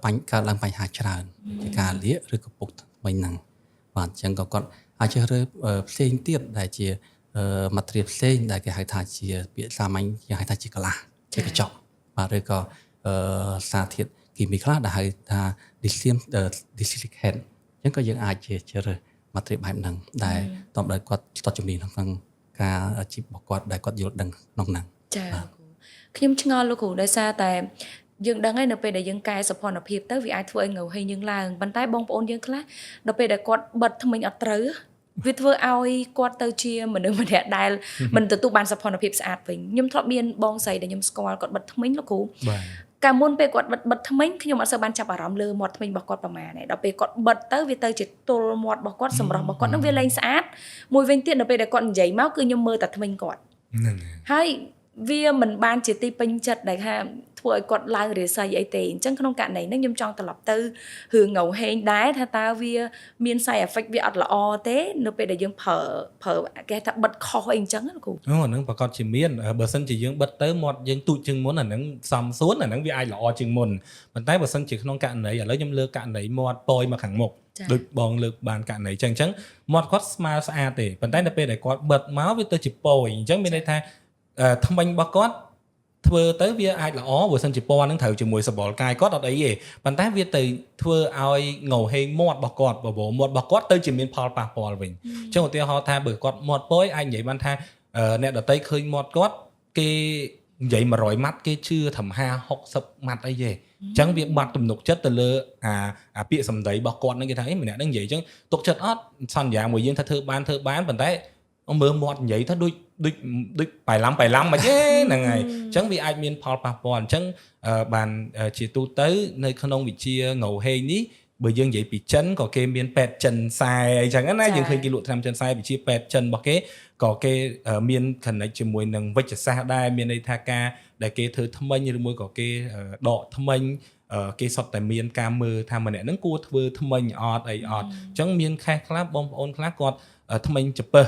បញ្កើតឡើងបញ្ហាច្រើនជាការលាកឬក៏ពុកធ្មេញហ្នឹងបាទអញ្ចឹងក៏គាត់អាចជ្រើសរើសផ្សេងទៀតដែលជា material ផ្សេងដែលគេហៅថាជាពាក្យសាមញ្ញគេហៅថាជា glass ជាកញ្ចក់បាទឬក៏សារធាតុគីមីខ្លះដែលហៅថា lithium disilicate អញ្ចឹងក៏យើងអាចជាជ្រើសរើស material បែបហ្នឹងដែលតបដោយគាត់ស្ទាត់ជំនាញក្នុងការអាជីពរបស់គាត់ដែលគាត់យល់ដឹងក្នុងហ្នឹង ចាលោកគ្រូខ្ញុំឆ្ងល់លោកគ្រូដោយសារតែយើងដឹងហើយនៅពេលដែលយើងកែសោភ័ណភាពទៅវាអាចធ្វើឲ្យងហេងយើងឡើងប៉ុន្តែបងប្អូនយើងខ្លះដល់ពេលដែលគាត់បិទធ្មេញអត់ត្រូវវាធ្វើឲ្យគាត់ទៅជាមនុស្សម្នាក់ដែលមិនទទួលបានសោភ័ណភាពស្អាតវិញខ្ញុំធ្លាប់មានបងស្រីដែលខ្ញុំស្គាល់គាត់បិទធ្មេញលោកគ្រូ បាទ កាលមុនពេលគាត់បិទបិទធ្មេញខ្ញុំអត់សូវបានចាប់អារម្មណ៍លើមាត់ធ្មេញរបស់គាត់ប្រហែលទេដល់ពេលគាត់បិទទៅវាទៅជាទល់មាត់របស់គាត់សម្រស់របស់គាត់នឹងវាលែងស្អាតមួយវិញទៀតនៅពេលដែលគាត់និយាយមកគឺខ្ញុំមើលតែធ្មេញគាត់ ហ្នឹង ហើយវាមិនបានជាទីពេញចិត្តដែលថាធ្វើឲ្យគាត់ឡើងរាសីអីទេអញ្ចឹងក្នុងករណីហ្នឹងខ្ញុំចង់ត្រឡប់ទៅរឿងងហេងដែរថាតើវាមាន side effect វាអត់ល្អទេនៅពេលដែលយើងប្រើប្រើគេថាបិទខុសអីអញ្ចឹងណាលោកគ្រូ អូអាហ្នឹងប្រកាសជាមានបើសិនជាយើងបិទទៅមាត់យើងទូចជាងមុនអាហ្នឹងសំសួនអាហ្នឹងវាអាចល្អជាងមុនប៉ុន្តែបើសិនជាក្នុងករណីឥឡូវខ្ញុំលើកករណីមាត់ពយមកខាងមុខដូចបងលើកបានករណីអញ្ចឹងអញ្ចឹងមាត់គាត់ស្មើស្អាតទេប៉ុន្តែនៅពេលដែលគាត់បិទមកវាទៅជាពយអញ្ចឹងមានន័យថាធ្មេញរបស់គាត់ធ្វើទៅវាអាចល្អបើសិនជាពណ៌ហ្នឹងត្រូវជាមួយសបល់កាយគាត់អត់អីទេប៉ុន្តែវាទៅធ្វើឲ្យងហេងមាត់របស់គាត់បបោមាត់របស់គាត់ទៅជាមានផលប៉ះពាល់វិញអញ្ចឹងឧទាហរណ៍ថាបើគាត់មាត់ពយអាចនិយាយបានថាអ្នកដតីឃើញមាត់គាត់គេនិយាយ100ម៉ាត់គេជឿត្រឹម50 60ម៉ាត់អីទេអញ្ចឹងវាបាត់ទំនុកចិត្តទៅលើអាអាពាក្យសម្ដីរបស់គាត់ហ្នឹងគេថាអីម្នាក់ហ្នឹងនិយាយអញ្ចឹងទុកចិត្តអត់សន្យាមួយយើងថាធ្វើបានធ្វើបានប៉ុន្តែមើលមាត់និយាយទៅដូចដូចដូចបៃឡាំបៃឡាំមិនទេហ្នឹងហើយអញ្ចឹងវាអាចមានផលប៉ះពាល់អញ្ចឹងបានជាទូទៅនៅក្នុងវិជាងហេងនេះបើយើងនិយាយពីចិនក៏គេមានពេទ្យចិនខ្សែអីចឹងណាយើងឃើញគេលក់ថ្នាំចិនខ្សែវិជាពេទ្យចិនរបស់គេក៏គេមាន connect ជាមួយនឹងវិជ្ជសាស្ត្រដែរមានន័យថាការដែលគេធ្វើធ្មេញឬមួយក៏គេដកធ្មេញគេសុទ្ធតែមានការមើលថាម្នាក់ហ្នឹងគួរធ្វើធ្មេញអត់អីអត់អញ្ចឹងមានខេសខ្លះបងប្អូនខ្លះគាត់ធ្មេញចពើ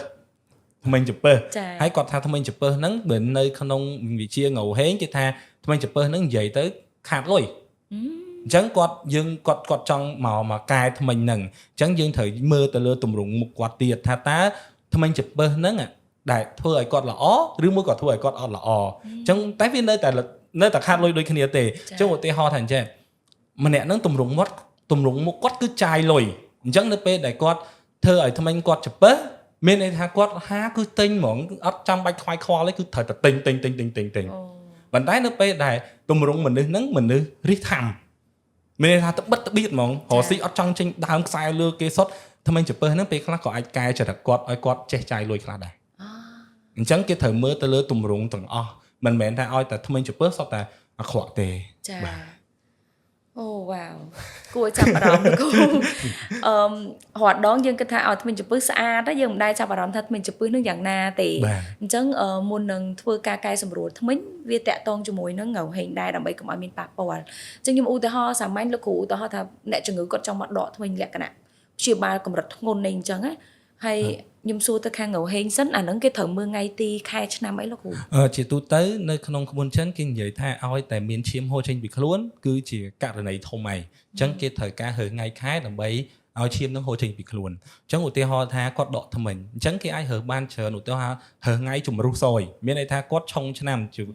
ធ្មេញចពើហើយគាត់ថាធ្មេញចពើហ្នឹងបើនៅក្នុងវិជាងហេងគេថាធ្មេញចពើហ្នឹងនិយាយទៅខាតលុយអញ្ចឹងគាត់យើងគាត់គាត់ចង់មកមកកែធ្មេញហ្នឹងអញ្ចឹងយើងត្រូវមើលទៅលើទម្រង់មុខគាត់ទៀតថាតើធ្មេញចពើហ្នឹង ដែលធ្វើឲ្យគាត់ល្អឬមួយក៏ធ្វើឲ្យគាត់អត់ល្អអញ្ចឹងតែវានៅតែខាតលុយដូចគ្នាទេអញ្ចឹងឧទាហរណ៍ថាអញ្ចឹងម្នាក់ហ្នឹងទម្រង់មាត់ទម្រង់មុខគាត់គឺចាយលុយអញ្ចឹងនៅពេលដែលគាត់ធ្វើឲ្យថ្មិញគាត់ចពើមានន័យថាគាត់ហាគឺទិញហ្មងអត់ចាំបាច់ខ្វាយខ្វល់ទេគឺត្រូវតែទិញទិញទិញទិញទិញទិញ អូ ប៉ុន្តែនៅពេលដែលទម្រង់មនុស្សហ្នឹងមនុស្សរិះថាំមានន័យថាត្បិតត្បៀតហ្មងរកស៊ីអត់ចង់ចេញដើមខ្សែលើគេសុទ្ធថ្មិញចពើហ្នឹងពេលខ្លះក៏អាចកែចរិតគាត់ឲ្យគាត់ចេះចាយលុយខ្លះដែរ អូ អញ្ចឹងគេត្រូវមើលទៅលើទម្រង់ទាំងអស់មិនមែនថាឲ្យតែថ្មិញចពើសុទ្ធតែអាក្រក់ទេ ចា បាទ អូវ៉ាវគួរចាប់អារម្មណ៍លោកគ្រូអឺមរាល់ដងយើងគិតថាឲ្យធ្មេញចំពឹសស្អាតណាយើងមិនដែលចាប់អារម្មណ៍ថាធ្មេញចំពឹសនឹងយ៉ាងណាទេ បាទ អញ្ចឹងមុននឹងធ្វើការកែសម្រួលធ្មេញវាតាក់ទងជាមួយនឹងងៅហែងដែរដើម្បីកុំឲ្យមានប៉ះពាល់អញ្ចឹងខ្ញុំឧទាហរណ៍សាមញ្ញលោកគ្រូឧទាហរណ៍ថាអ្នកជំងឺគាត់ចង់មកដកធ្មេញលក្ខណៈព្យាបាលកម្រិតធ្ងន់នេះអញ្ចឹងណាហើយខ្ញុំសួរទៅខាងងៅហែងសិនអាហ្នឹងគេត្រូវមើលថ្ងៃទីខែឆ្នាំអីលោកគ្រូ ជាទូទៅនៅក្នុងក្បួនចិនគេនិយាយថាឲ្យតែមានឈាមហូរចេញពីខ្លួនគឺជាករណីធំឯងអញ្ចឹងគេត្រូវការរើសថ្ងៃខែដើម្បីឲ្យឈាមនឹងហូរចេញពីខ្លួនអញ្ចឹងឧទាហរណ៍ថាគាត់ដកធ្មេញអញ្ចឹងគេអាចរើសបានច្រើនឧទាហរណ៍រើសថ្ងៃជំរុះសយមានន័យថាគាត់ឆុងឆ្នាំជា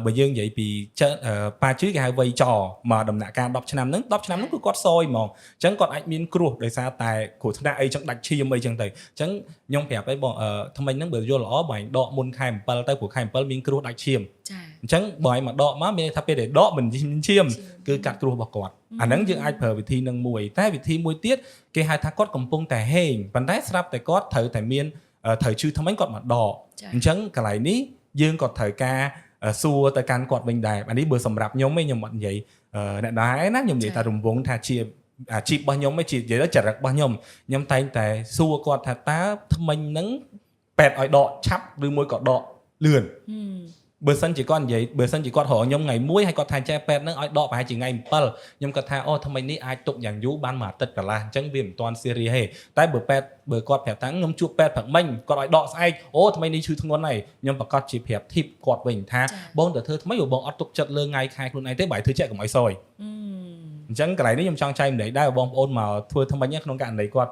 បើយើងនិយាយពីចិនប៉ាជឺគេហៅវ័យចមកដំណាក់កាល10ឆ្នាំហ្នឹង10ឆ្នាំហ្នឹងគឺគាត់សយហ្មងអញ្ចឹងគាត់អាចមានគ្រោះដោយសារតែគ្រោះថ្នាក់អីចឹងដាច់ឈាមអីចឹងទៅអញ្ចឹងខ្ញុំប្រាប់អីបងធ្មេញហ្នឹងបើយល់ល្អបើឯងដកមុនខែ7ទៅព្រោះខែ7មានគ្រោះដាច់ឈាម ចា អញ្ចឹងបើឯងមកដកមកមានន័យថាពេលដែលដកមិនមានឈាមគឺកាត់គ្រោះរបស់គាត់អាហ្នឹងយើងអាចប្រើវិធីនឹងមួយតែវិធីមួយទៀតគេហៅថាគាត់កំពុងតែហេងប៉ុន្តែស្រាប់តែគាត់ត្រូវតែមានត្រូវឈឺធ្មេញគាត់មកដក ចា អញ្ចឹងកន្លែងនេះយើងក៏ត្រូវការសួរទៅកាន់គាត់វិញដែរអានេះបើសម្រាប់ខ្ញុំឯងខ្ញុំអត់និយាយអ្នកដែរណាខ្ញុំនិយាយតែរង្វង់ថាជាអាជីពរបស់ខ្ញុំឯងជានិយាយទៅចរិតរបស់ខ្ញុំខ្ញុំតែងតែសួរគាត់ថាតើធ្មេញហ្នឹងពេទ្យឲ្យដកឆាប់ឬមួយក៏ដកលឿន ហឹម បើសិនជាគាត់និយាយបើសិនជាគាត់រកខ្ញុំថ្ងៃមួយហើយគាត់ថាចេះពេទ្យហ្នឹងឲ្យដកប្រហែលជាថ្ងៃ7ខ្ញុំគាត់ថាអូថ្មីនេះអាចទុកយ៉ាងយូរបានមួយអាទិត្យកន្លះអញ្ចឹងវាមិនទាន់ serious ទេតែបើពេទ្យបើគាត់ប្រាប់ថាខ្ញុំជួបពេទ្យព្រឹកមិញគាត់ឲ្យដកស្អែកអូថ្មីនេះឈឺធ្ងន់ហើយខ្ញុំប្រកាសជាប្រាប់ tip គាត់វិញថាបងទៅធ្វើថ្មីបើបងអត់ទុកចិត្តលើថ្ងៃខែខ្លួនឯងទេបើឲ្យធ្វើជាក់កុំឲ្យសយ ហឹម អញ្ចឹងកន្លែងនេះខ្ញុំចង់ចែកម្លែកដែរបងប្អូនមកធ្វើថ្មិញក្នុងករណីគាត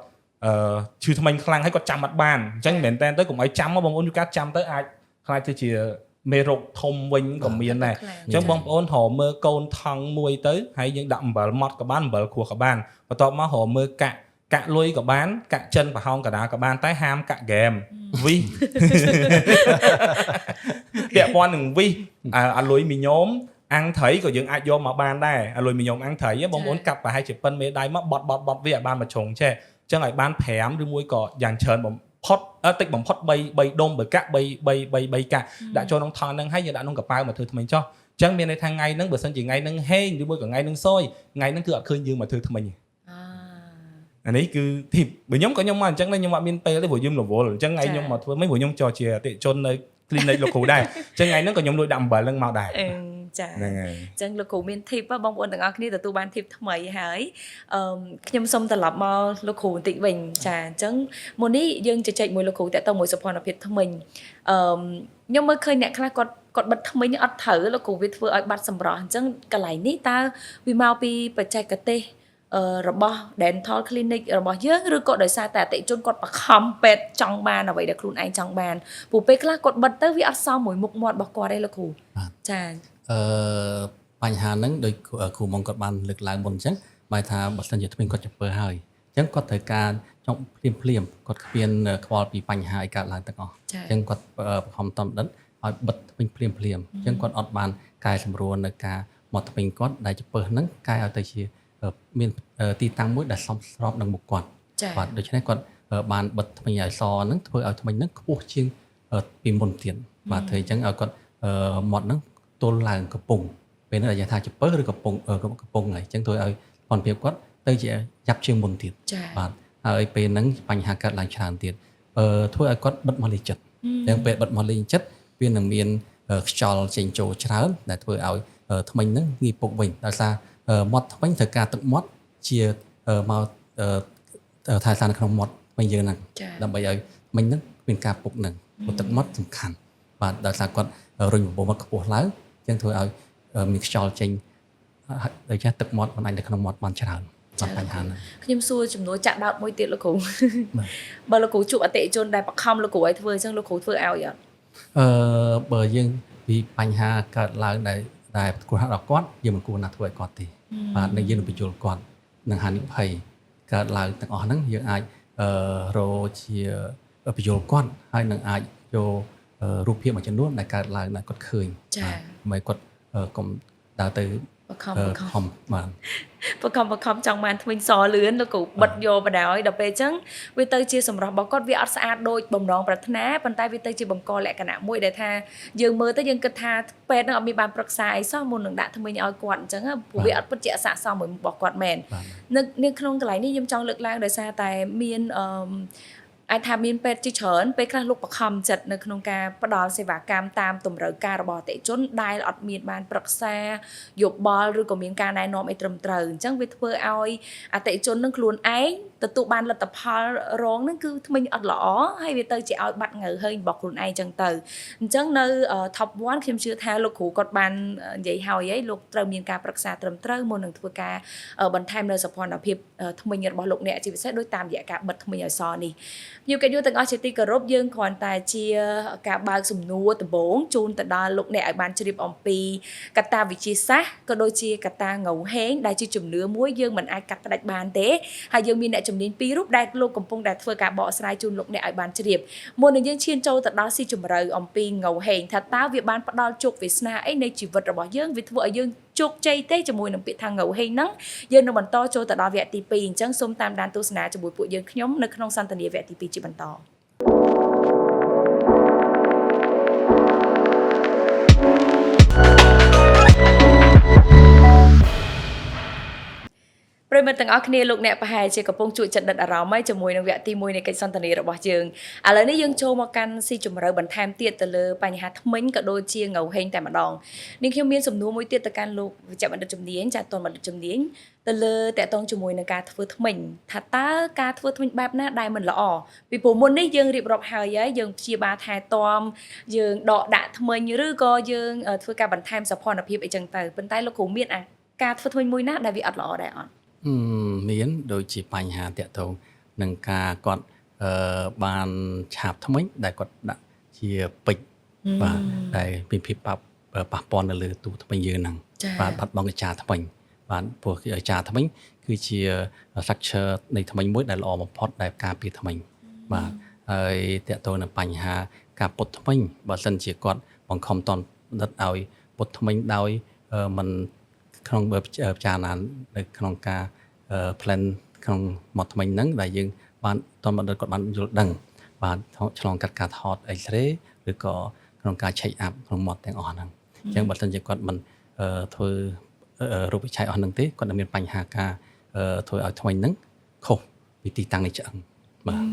់ឈឺថ្មិញខ្លាំងហើយគាត់ចាំអត់បានអញ្ចឹងមិនមែនតែទៅកុំឲ្យចាំបងប្អូនយូរកាចាំទៅអាចខ្លាចទៅជាមេរោគធំវិញក៏មានដែរ អញ្ចឹងបងប្អូនរកមើលកូនថង់មួយទៅហើយយើងដាក់អំបិលម៉ត់ក៏បានអំបិលគ្រួសក៏បានបន្ទាប់មករកមើលកាក់កាក់លុយក៏បានកាក់ចិនប្រហោងកដាក៏បានតែហាមកាក់ហ្គេមវិស ពាក់ព័ន្ធនឹងវិសអាលុយមីញ៉ូមអាំងត្រីក៏យើងអាចយកមកបានដែរអាលុយមីញ៉ូមអាំងត្រីបងប្អូនកាត់ប្រហែលជាប៉ុនមេដៃមកបត់បត់បត់វាឲ្យបានមួយជ្រុងចេះអញ្ចឹងឲ្យបាន5ឬមួយក៏យ៉ាងច្រើនបំផុតតិចបំផុត3 3ដុំបើកាក់3 3 3 3កាក់ដាក់ចូលក្នុងថង់ហ្នឹងហើយយើងដាក់ក្នុងកប៉ៅមកធ្វើថ្មិញចុះអញ្ចឹងមានន័យថាថ្ងៃហ្នឹងបើសិនជាថ្ងៃហ្នឹងហេងឬមួយក៏ថ្ងៃហ្នឹងសយថ្ងៃហ្នឹងគឺអត់ឃើញយើងមកធ្វើថ្មិញទេ អា អានេះគឺ tip បើខ្ញុំក៏ខ្ញុំមកអញ្ចឹងដែរខ្ញុំអត់មានពេលទេព្រោះយើងរវល់អញ្ចឹងថ្ងៃខ្ញុំមកធ្វើមិនព្រោះខ្ញុំចជាអតិថិជននៅ clinic លោកគ្រូដែរអញ្ចឹងថ្ងៃហ្នឹងក៏ខ្ញុំលួចដាក់អំបិលហ្នឹងមកដែរ អឺចា ហ្នឹងហើយ អញ្ចឹងលោកគ្រូមាន tip ហ៎បងប្អូនទាំងអស់គ្នាទទួលបាន tip ថ្មីហើយអឺខ្ញុំសូមត្រឡប់មកលោកគ្រូបន្តិចវិញចាអញ្ចឹងមុននេះយើងជជែកមួយលោកគ្រូតាក់ទងមួយសុភនភាពធ្មេញអឺខ្ញុំមើលឃើញអ្នកខ្លះគាត់គាត់បិទធ្មេញអត់ត្រូវលោកគ្រូវាធ្វើឲ្យបាត់សម្រស់អញ្ចឹងកន្លែងនេះតើវាមកពីបច្ចេកទេសរបស់ dental clinic របស់យើងឬក៏ដោយសារតែអតិថិជនគាត់បខំពេទ្យចង់បានអ្វីដែលខ្លួនឯងចង់បានព្រោះពេលខ្លះគាត់បិទទៅវាអត់សមមួយមុខមាត់របស់គាត់ទេលោកគ្រូ បាទ ចា អឺបញ្ហាហ្នឹងដោយគ្រូម៉ងគាត់បានលើកឡើងមុនអញ្ចឹងបែរថាបើសិនជាធ្មេញគាត់ចំពើហើយអញ្ចឹងគាត់ត្រូវការចង់ភ្លាមភ្លាមគាត់គ្មានខ្វល់ពីបញ្ហាអីកើតឡើងទាំងអស់ ចា អញ្ចឹងគាត់បង្ខំតំដិតឲ្យបិទធ្មេញភ្លាមភ្លាមអញ្ចឹងគាត់អត់បានកែសម្រួលនៅការមកធ្មេញគាត់ដែលចំពើហ្នឹងកែឲ្យទៅជាមានទីតាំងមួយដែលសមស្របនឹងមុខគាត់ ចា បាទដូច្នេះគាត់បានបិទធ្មេញឲ្យសហ្នឹងធ្វើឲ្យធ្មេញហ្នឹងខ្ពស់ជាងពីមុនទៀតបាទធ្វើអញ្ចឹងឲ្យគាត់មាត់ហ្នឹងទល់ឡើងកំពុងពេលហ្នឹងដែលថាចំពើឬកំពុងកំពុងហើយអញ្ចឹងធ្វើឲ្យផលភាពគាត់ទៅជាយ៉ាប់ជាងមុនទៀត ចា បាទហើយពេលហ្នឹងបញ្ហាកើតឡើងច្រើនទៀតធ្វើឲ្យគាត់បិទមាត់លេងចិត្តអញ្ចឹងពេលបិទមាត់លេងចិត្តវានឹងមានខ្យល់ចេញចូលច្រើនដែលធ្វើឲ្យធ្មេញហ្នឹងងាយពុកវិញដោយសារមាត់ធ្មេញត្រូវការទឹកមាត់ជាមកថែសារនៅក្នុងមាត់ធ្មេញយើងហ្នឹង ចា ដើម្បីឲ្យធ្មេញហ្នឹងមានការពុកហ្នឹងព្រោះទឹកមាត់សំខាន់បាទដោយសារគាត់រុញបបោមាត់ខ្ពស់ឡើងអញ្ចឹងធ្វើឲ្យមានខ្យល់ចេញដូច្នេះទឹកមាត់មិនអាចនៅក្នុងមាត់បានច្រើន បាទបញ្ហាហ្នឹង ខ្ញុំសួរចំនួនចាក់ដោតមួយទៀតលោកគ្រូបើលោកគ្រូជួបអតិថិជនដែលបខំលោកគ្រូឲ្យធ្វើអញ្ចឹងលោកគ្រូធ្វើឲ្យអត់ បើយើងពីបញ្ហាកើតឡើងដែលគ្រោះថ្នាក់ដល់គាត់យើងមិនគួរណាធ្វើឲ្យគាត់ទេបាទនឹងយើងនឹងបញ្យល់គាត់នឹងហានិភ័យកើតឡើងទាំងអស់ហ្នឹងយើងអាចរកជាបញ្យល់គាត់ហើយនឹងអាចយករូបភាពមួយចំនួនដែលកើតឡើងដែលគាត់ឃើញមិនគាត់កុំដើរទៅ បខំបខំបាទ បខំបខំចង់បានធ្មេញសលឿនលោកគ្រូបិទយកបណ្ដោយដល់ពេលអញ្ចឹងវាទៅជាសម្រស់របស់គាត់វាអត់ស្អាតដូចបំណងប្រាថ្នាប៉ុន្តែវាទៅជាបង្កលក្ខណៈមួយដែលថាយើងមើលទៅយើងគិតថាពេទ្យនឹងអត់មានបានប្រឹក្សាអីសោះមុននឹងដាក់ធ្មេញឲ្យគាត់អញ្ចឹងព្រោះវាអត់ពិតជាស័ក្តិសមមួយរបស់គាត់មែននៅក្នុងកន្លែងនេះខ្ញុំចង់លើកឡើងដោយសារតែមានអឺអាចថាមានពេទ្យជាច្រើនពេលខ្លះលោកបខំចិត្តនៅក្នុងការផ្ដល់សេវាកម្មតាមតម្រូវការរបស់អតិថិជនដែលអត់មានបានប្រឹក្សាយោបល់ឬក៏មានការណែនាំអីត្រឹមត្រូវអញ្ចឹងវាធ្វើឲ្យអតិថិជននឹងខ្លួនឯងទទួលបានលទ្ធផលរងនឹងគឺធ្មេញអត់ល្អហើយវាទៅជាឲ្យបាត់ងៅហើញរបស់ខ្លួនឯងអញ្ចឹងទៅអញ្ចឹងនៅ top 1ខ្ញុំជឿថាលោកគ្រូគាត់បាននិយាយហើយឯងលោកត្រូវមានការប្រឹក្សាត្រឹមត្រូវមុននឹងធ្វើការបន្ថែមនៅសោភ័ណភាពធ្មេញរបស់លោកអ្នកជាពិសេសដោយតាមរយៈការបិទធ្មេញឲ្យសនេះភ្ញៀវកិត្តិយសទាំងអស់ជាទីគោរពយើងគ្រាន់តែជាការបើកសំណួរដំបូងជូនទៅដល់លោកអ្នកឲ្យបានជ្រាបអំពីកត្តាវិទ្យាសាស្ត្រក៏ដូចជាកត្តាងៅហេងដែលជាជំនឿមួយយើងមិនអាចកាត់ផ្ដាច់បានទេហើយយើងមានអ្នកជំនាញពីររូបដែលលោកកំពុងតែធ្វើការបកស្រាយជូនលោកអ្នកឲ្យបានជ្រាបមុននឹងយើងឈានចូលទៅដល់ស៊ីជម្រៅអំពីងៅហេងថាតើវាបានផ្ដល់ជោគវាសនាអីនៃជីវិតរបស់យើងវាធ្វើឲ្យយើងជោគជ័យទេជាមួយនឹងពាក្យថាងៅហេងហ្នឹងយើងនឹងបន្តចូលទៅដល់វគ្គទី2អញ្ចឹងសូមតាមដានទស្សនាជាមួយពួកយើងខ្ញុំនៅក្នុងសន្ទនាវគ្គទី2ជាបន្តប្រិយមិត្តទាំងអស់គ្នាលោកអ្នកប្រហែលជាកំពុងជួបចិត្តដិតអារម្មណ៍ហើយជាមួយនឹងវគ្គទី1នៃកិច្ចសន្ទនារបស់យើងឥឡូវនេះយើងចូលមកកាន់ស៊ីជម្រៅបន្ថែមទៀតទៅលើបញ្ហាធ្មេញក៏ដូចជាងៅហេងតែម្ដងនេះខ្ញុំមានសំណួរមួយទៀតទៅកាន់លោកវិជ្ជបណ្ឌិតជំនាញចាតនបណ្ឌិតជំនាញទៅលើតកតងជាមួយនឹងការធ្វើធ្មេញថាតើការធ្វើធ្មេញបែបណាដែលមិនល្អពីព្រោះមុននេះយើងរៀបរាប់ហើយហើយយើងព្យាបាលថែទាំយើងដកដាក់ធ្មេញឬក៏យើងធ្វើការបន្ថែមសោភ័ណភាពអីចឹងទៅប៉ុន្តែលោកគ្រូមានអាការធ្វើធ្មេញមួយណាដែលវាអត់ល្អដែរអត់ មានដូចជាបញ្ហាតាក់ទងនឹងការគាត់បានឆាបធ្មេញដែលគាត់ដាក់ជាពេជ្របាទដែលមានភាពប៉ះពាល់នៅលើទូធ្មេញយើងហ្នឹងបាទបាត់បង់កញ្ចាធ្មេញបាទព្រោះកញ្ចាធ្មេញគឺជា structure នៃធ្មេញមួយដែលល្អបំផុតដែលការពារធ្មេញបាទហើយតាក់ទងនឹងបញ្ហាការពុតធ្មេញបើសិនជាគាត់បង្ខំតន់ដិតឲ្យពុតធ្មេញដោយមិនក្នុងពិចារណានៅក្នុងការ plan ក្នុងមាត់ធ្មេញហ្នឹងដែលយើងបានតបណ្ឌិតគាត់បានយល់ដឹងបាទឆ្លងកាត់ការថត X-ray ឬក៏ក្នុងការ check up ក្នុងមាត់ទាំងអស់ហ្នឹងអញ្ចឹងបើសិនជាគាត់មិនធ្វើរូបវិច្ឆ័យអស់ហ្នឹងទេគាត់នឹងមានបញ្ហាការធ្វើឲ្យធ្មេញហ្នឹងខុសពីទីតាំងនៃឆ្អឹងបាទ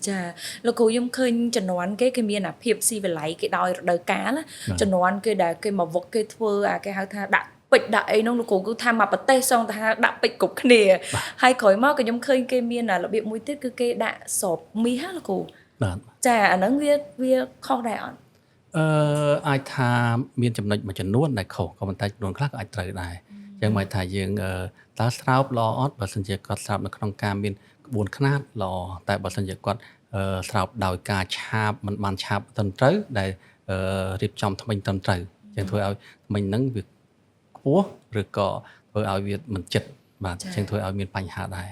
ចាលោកគ្រូខ្ញុំឃើញជំនាន់គេមានអាភាពស៊ីវិល័យគេដោយរដូវកាលជំនាន់គេដែលគេមកវឹកគេធ្វើអាគេហៅថាដាក់ពេជ្រដាក់អីនោះលោកគ្រូគឺថាមកប្រទេសសងថាដាក់ពេជ្រគ្រប់គ្នាហើយក្រោយមកក៏ខ្ញុំឃើញគេមានរបៀបមួយទៀតគឺគេដាក់ស្របមាសលោកគ្រូ បាទ ចាអាហ្នឹងវាខុសដែរអត់ អាចថាមានចំណុចមួយចំនួនដែលខុសក៏ប៉ុន្តែចំនួនខ្លះក៏អាចត្រូវដែរអញ្ចឹងមកថាយើងតើស្រោបល្អអត់បើសិនជាគាត់ស្រោបនៅក្នុងការមានក្បួនខ្នាតល្អតែបើសិនជាគាត់ស្រោបដោយការឆាបមិនបានឆាបត្រឹមត្រូវដែលរៀបចំធ្មេញត្រឹមត្រូវអញ្ចឹងធ្វើឲ្យធ្មេញហ្នឹងវាខ្ពស់ឬក៏ធ្វើឲ្យវាមិនចិត្តបាទអញ្ចឹងធ្វើឲ្យមានបញ្ហាដែរ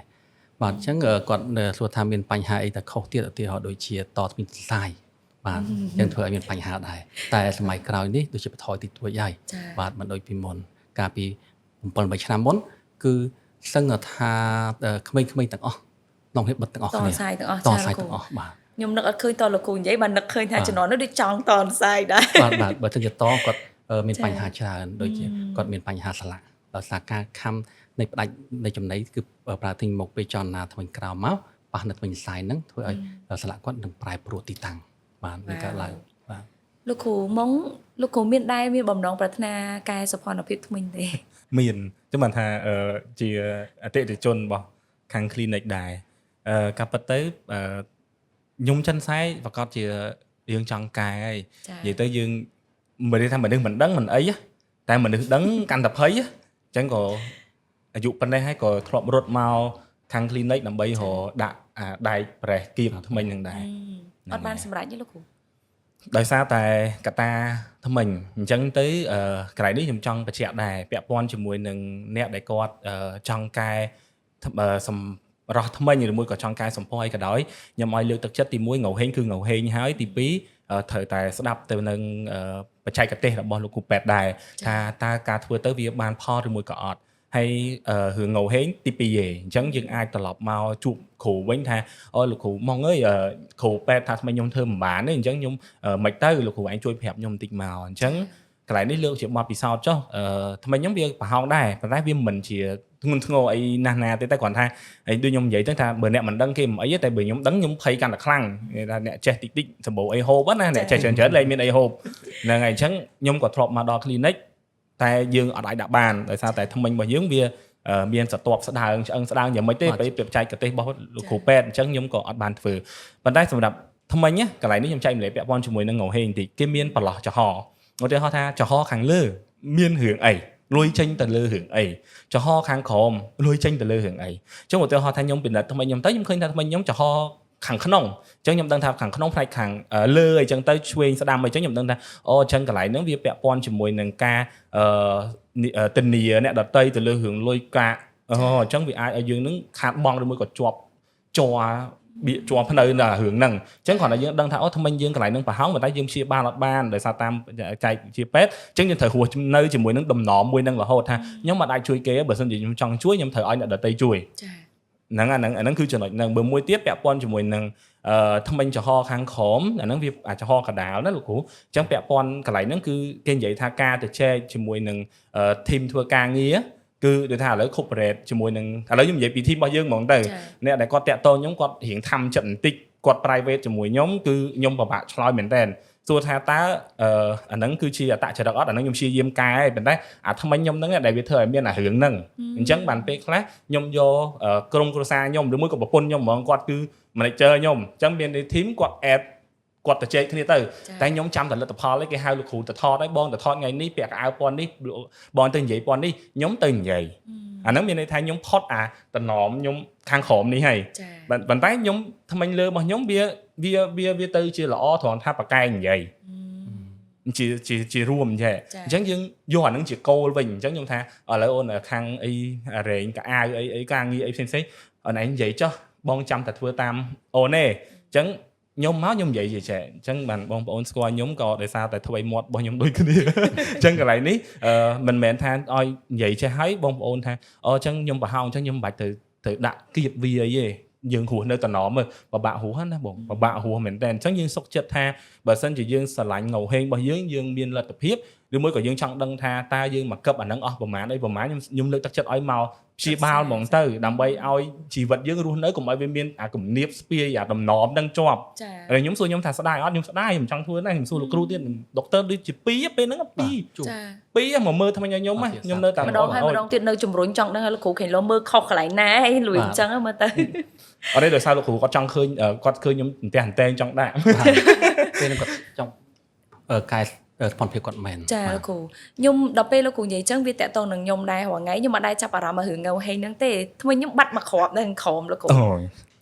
បាទអញ្ចឹងគាត់សួរថាមានបញ្ហាអីតែខុសទៀតឧទាហរណ៍ដូចជាតធ្មេញសរសៃបាទអញ្ចឹងធ្វើឲ្យមានបញ្ហាដែរតែសម័យក្រោយនេះដូចជាបន្ថយតិចតួចហើយបាទមិនដូចពីមុនកាលពី7 8ឆ្នាំមុនគឺសឹងថាក្មេងៗទាំងអស់ក្នុងហេបិទទាំងអស់គ្នា តសាយទាំងអស់ តសាយទាំងអស់បាទ ខ្ញុំនឹកអត់ឃើញតលោកគ្រូនិយាយបាទនឹកឃើញថាជំនាន់នោះដូចចង់តសាយដែរ បាទបាទបើមិនជាតគាត់មានបញ្ហាច្រើនដូចជាគាត់មានបញ្ហាស្លាកដោយសារការខំនៃផ្ដាច់នៃចំណីគឺប្រើទិញមកពេលចលនាធ្មេញក្រោមមកប៉ះនៅធ្មេញសាយហ្នឹងធ្វើឲ្យស្លាកគាត់នឹងប្រែប្រួលទីតាំងបាទនឹងកើតឡើងបាទ លោកគ្រូម៉ងលោកគ្រូមានដែរមានបំណងប្រាថ្នាកែសោភ័ណភាពធ្មេញទេ មានចឹងបានថាជាអតិថិជនរបស់ខាង clinic ដែរការពិតទៅខ្ញុំចិនសែប្រកាសជាយើងចង់កែហើយនិយាយទៅយើងមិនថាមនុស្សមិនដឹងមិនអីតែមនុស្សដឹងកាន់តែភ័យអញ្ចឹងក៏ អាយុប៉ុណ្ណេះហើយក៏ធ្លាប់រត់មកខាង clinic ដើម្បីរកដាក់អាដែកប្រេះគៀបធ្មេញហ្នឹងដែរ។ អត់បានសម្រេចទេលោកគ្រូ? ដោយសារតែកត្តាធ្មេញអញ្ចឹងទៅកន្លែងនេះខ្ញុំចង់បញ្ជាក់ដែរពាក់ព័ន្ធជាមួយនឹងអ្នកដែលគាត់ចង់កែសម្រស់ធ្មេញឬមួយក៏ចង់កែសម្ផស្សអីក៏ដោយខ្ញុំឲ្យលើកទឹកចិត្តទី1ងហេងគឺងហេងហើយទី2ត្រូវតែស្ដាប់ទៅនឹងបច្ចេកទេសរបស់លោកគ្រូពេទ្យដែរថាតើការធ្វើទៅវាបានផលឬមួយក៏អត់ហើយរឿងងហេងទី2ឯងអញ្ចឹងយើងអាចត្រឡប់មកជួបគ្រូវិញថាអូលោកគ្រូមកអើយគ្រូពេទ្យថាថ្មីខ្ញុំធ្វើមិនបានទេអញ្ចឹងខ្ញុំមិនទៅលោកគ្រូឯងជួយប្រាប់ខ្ញុំបន្តិចមកអញ្ចឹងកន្លែងនេះលើកជាបទពិសោធន៍ចុះថ្មីខ្ញុំវាប្រហោងដែរប៉ុន្តែវាមិនជាធ្ងន់ធ្ងរអីណាស់ណាទេតែគ្រាន់ថាអីដូចខ្ញុំនិយាយទៅថាបើអ្នកមិនដឹងគេមិនអីទេតែបើខ្ញុំដឹងខ្ញុំភ័យកាន់តែខ្លាំងគេថាអ្នកចេះតិចតិចសម្បូរអីហូបណាអ្នកចេះច្រើនច្រើនលែងមានអីហូបហ្នឹងហើយអញ្ចឹងខ្ញុំក៏ធ្លាប់មកដល់ clinic តែយើងអត់អាចដាក់បានដោយសារតែធ្មេញរបស់យើងវាមានសត្វស្ដើងឆ្អឹងស្ដើងយ៉ាងម៉េចទេពេលបច្ចេកទេសរបស់លោកគ្រូពេទ្យអញ្ចឹងខ្ញុំក៏អត់បានធ្វើប៉ុន្តែសម្រាប់ធ្មេញកន្លែងនេះខ្ញុំចែករំលែកពាក់ព័ន្ធជាមួយនឹងងហេងបន្តិចគេមានប្រឡោះចំហឧទាហរណ៍ថាចំហខាងលើមានរឿងអីលុយចេញទៅលើរឿងអីចំហខាងក្រោមលុយចេញទៅលើរឿងអីអញ្ចឹងឧទាហរណ៍ថាខ្ញុំពិនិត្យថ្មីខ្ញុំទៅខ្ញុំឃើញថាថ្មីខ្ញុំចំហខាងក្នុងអញ្ចឹងខ្ញុំដឹងថាខាងក្នុងផ្នែកខាងលើអីចឹងទៅឆ្វេងស្ដាំអីចឹងខ្ញុំដឹងថាអូអញ្ចឹងកន្លែងហ្នឹងវាពាក់ព័ន្ធជាមួយនឹងការធានាអ្នកដតីទៅលើរឿងលុយកាក់អូអញ្ចឹងវាអាចឲ្យយើងនឹងខាតបង់ឬមួយក៏ជាប់ជ័របៀកជាប់ភ្នៅនៅរឿងហ្នឹងអញ្ចឹងគ្រាន់តែយើងដឹងថាអូថ្មិញយើងកន្លែងហ្នឹងប្រហោងប៉ុន្តែយើងព្យាបាលអត់បានដោយសារតាមចែកជាពេទ្យអញ្ចឹងយើងត្រូវរស់នៅជាមួយនឹងដំណំមួយហ្នឹងរហូតថាខ្ញុំអត់អាចជួយគេបើសិនជាខ្ញុំចង់ជួយខ្ញុំត្រូវឲ្យអ្នកដទៃជួយ ចា ហ្នឹងអាហ្នឹងអាហ្នឹងគឺចំណុចហ្នឹងបើមួយទៀតពាក់ព័ន្ធជាមួយនឹងធ្មេញចំហខាងក្រោមអាហ្នឹងវាអាចចំហកដាលណាលោកគ្រូអញ្ចឹងពាក់ព័ន្ធកន្លែងហ្នឹងគឺគេនិយាយថាការទៅចែកជាមួយនឹង team ធ្វើការងារគឺដូចថាឥឡូវ corporate ជាមួយនឹងឥឡូវខ្ញុំនិយាយពី team របស់យើងហ្មងទៅអ្នកដែលគាត់តាក់ទងខ្ញុំគាត់រៀងធ្វើចិត្តបន្តិចគាត់ private ជាមួយខ្ញុំគឺខ្ញុំពិបាកឆ្លើយមែនតើសួរថាតើអាហ្នឹងគឺជាអត្តចរិតអត់អាហ្នឹងខ្ញុំព្យាយាមកែប៉ុន្តែអាថ្មិញខ្ញុំហ្នឹងដែលវាធ្វើឲ្យមានអារឿងហ្នឹងអញ្ចឹងបានពេលខ្លះខ្ញុំយកក្រុមគ្រួសារខ្ញុំឬមួយក៏ប្រពន្ធខ្ញុំហ្មងគាត់គឺ manager ខ្ញុំអញ្ចឹងមាន team គាត់ add គាត់ទៅជែកគ្នាទៅតែខ្ញុំចាំតែលទ្ធផលឯងគេហៅលោកគ្រូទៅថតឲ្យបងទៅថតថ្ងៃនេះពាក់កៅអៅពណ៌នេះបងទៅនិយាយពណ៌នេះខ្ញុំទៅនិយាយអាហ្នឹងមានន័យថាខ្ញុំផុតអាតំណមខ្ញុំខាងក្រោមនេះហើយប៉ុន្តែខ្ញុំថ្មិញលើរបស់ខ្ញុំវាវាវាវាទៅជាល្អត្រង់ថាប្រកែកនិយាយជាជាជារួមចេះអញ្ចឹងយើងយកអាហ្នឹងជាគោលវិញអញ្ចឹងខ្ញុំថាឥឡូវអូនខាងអីរែងកៅអៅអីអីការងារអីផ្សេងផ្សេងអូនឯងនិយាយចុះបងចាំតែធ្វើតាមអូនទេអញ្ចឹងខ្ញុំមកខ្ញុំនិយាយជាចេះអញ្ចឹងបានបងប្អូនស្គាល់ខ្ញុំក៏ដោយសារតែធ្វើមាត់របស់ខ្ញុំដូចគ្នាអញ្ចឹងកន្លែងនេះមិនមែនថាឲ្យនិយាយចេះហើយបងប្អូនថាអូអញ្ចឹងខ្ញុំប្រហោងអញ្ចឹងខ្ញុំមិនបាច់ទៅទៅដាក់គៀបវាអីទេយើងរស់នៅតំណមើលពិបាករស់ណាបងពិបាករស់មែនតើអញ្ចឹងយើងសុខចិត្តថាបើសិនជាយើងស្រឡាញ់ងហេងរបស់យើងយើងមានលទ្ធភាពឬមួយក៏យើងចង់ដឹងថាតើយើងមកកឹបអាហ្នឹងអស់ប្រមាណអីប្រមាណខ្ញុំខ្ញុំលើកទឹកចិត្តឲ្យមកព្យាបាលហ្មងទៅដើម្បីឲ្យជីវិតយើងរស់នៅកុំឲ្យវាមានអាគំនាបស្ពាយអាតំណមនឹងជាប់ហើយខ្ញុំសួរខ្ញុំថាស្ដាយអត់ខ្ញុំស្ដាយខ្ញុំចង់ធ្វើណាស់ខ្ញុំសួរលោកគ្រូទៀតដុកទ័រដូចជា2ពេលហ្នឹង2 ចា 2មកមើលថ្មីឲ្យខ្ញុំខ្ញុំនៅតែ ម្ដងហើយម្ដងទៀតនៅជំរុញចង់ដឹងលោកគ្រូខេងលោមើលខុសកន្លែងណាអីលួយអញ្ចឹងមើលទៅ អត់ទេដោយសារលោកគ្រូគាត់ចង់ឃើញគាត់ឃើញខ្ញុំអន្ទះអន្តែងចង់ដាក់ ពេលហ្នឹងគាត់ចង់កែស្ថិនភាពគាត់មែន ចាលោកគ្រូខ្ញុំដល់ពេលលោកគ្រូនិយាយចឹងវាតាក់ទងនឹងខ្ញុំដែររាល់ថ្ងៃខ្ញុំអត់ដែរចាប់អារម្មណ៍រឿងងហេងហ្នឹងទេថ្មីខ្ញុំបាត់មួយគ្រាប់នៅក្រោមលោកគ្រ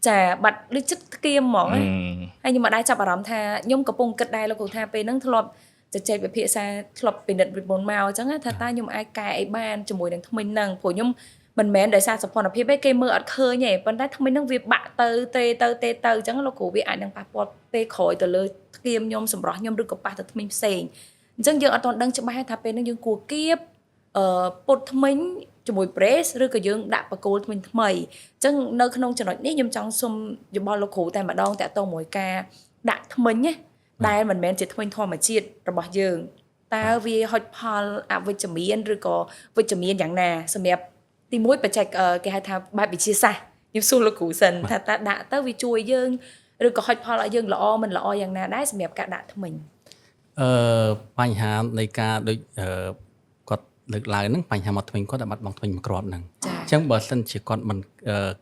ូចាបាត់ដូចចិត្តធ្គាមហ្មងហើយខ្ញុំអត់ដែរចាប់អារម្មណ៍ថាខ្ញុំកំពុងគិតដែរលោកគ្រូថាពេលហ្នឹងធ្លាប់ជជែកវិភាសាធ្លាប់ពិនិត្យវិមុនមកអញ្ចឹងថាតើខ្ញុំអាចកែអីបានជាមួយនឹងថ្មិញហ្នឹងព្រោះខ្ញុំមិនមែនដោយសារសភនភាពទេគេមើលអត់ឃើញទេប៉ុន្តែថ្មិញហ្នឹងវាបាក់ទៅទេទៅទេទៅអញ្ចឹងលោកគ្រូវាអាចនឹងប៉ះពាល់ពេលក្រោយទៅលើធ្គាមខ្ញុំសម្រស់ខ្ញុំឬក៏ប៉ះទៅថ្មិញផ្សេងអញ្ចឹងយើងអត់ទាន់ដឹងច្បាស់ថាពេលហ្នឹងយើងគួរគៀបពុតថ្មិញជាមួយ brace ឬក៏យើងដាក់បកគោលថ្មិញថ្មីអញ្ចឹងនៅក្នុងចំណុចនេះខ្ញុំចង់សុំយោបល់លោកគ្រូតែម្ដងតាក់ទងមួយការដាក់ថ្មិញណាដែលមិនមែនជាថ្មិញធម្មជាតិរបស់យើងតើវាហុចផលអវិជ្ជមានឬក៏វិជ្ជមានយ៉ាងណាសម្រាប់ទីមួយបច្ចេកគេហៅថាបែបវិទ្យាសាស្ត្រខ្ញុំសួរលោកគ្រូសិនថាតើដាក់ទៅវាជួយយើងឬក៏ហុចផលឲ្យយើងល្អមិនល្អយ៉ាងណាដែរសម្រាប់ការដាក់ថ្មិញ បញ្ហានៃការដូចគាត់លើកឡើងហ្នឹងបញ្ហាមកថ្មិញគាត់តែបាត់បង់ថ្មិញមួយគ្រាប់ហ្នឹងអញ្ចឹងបើសិនជាគាត់មិន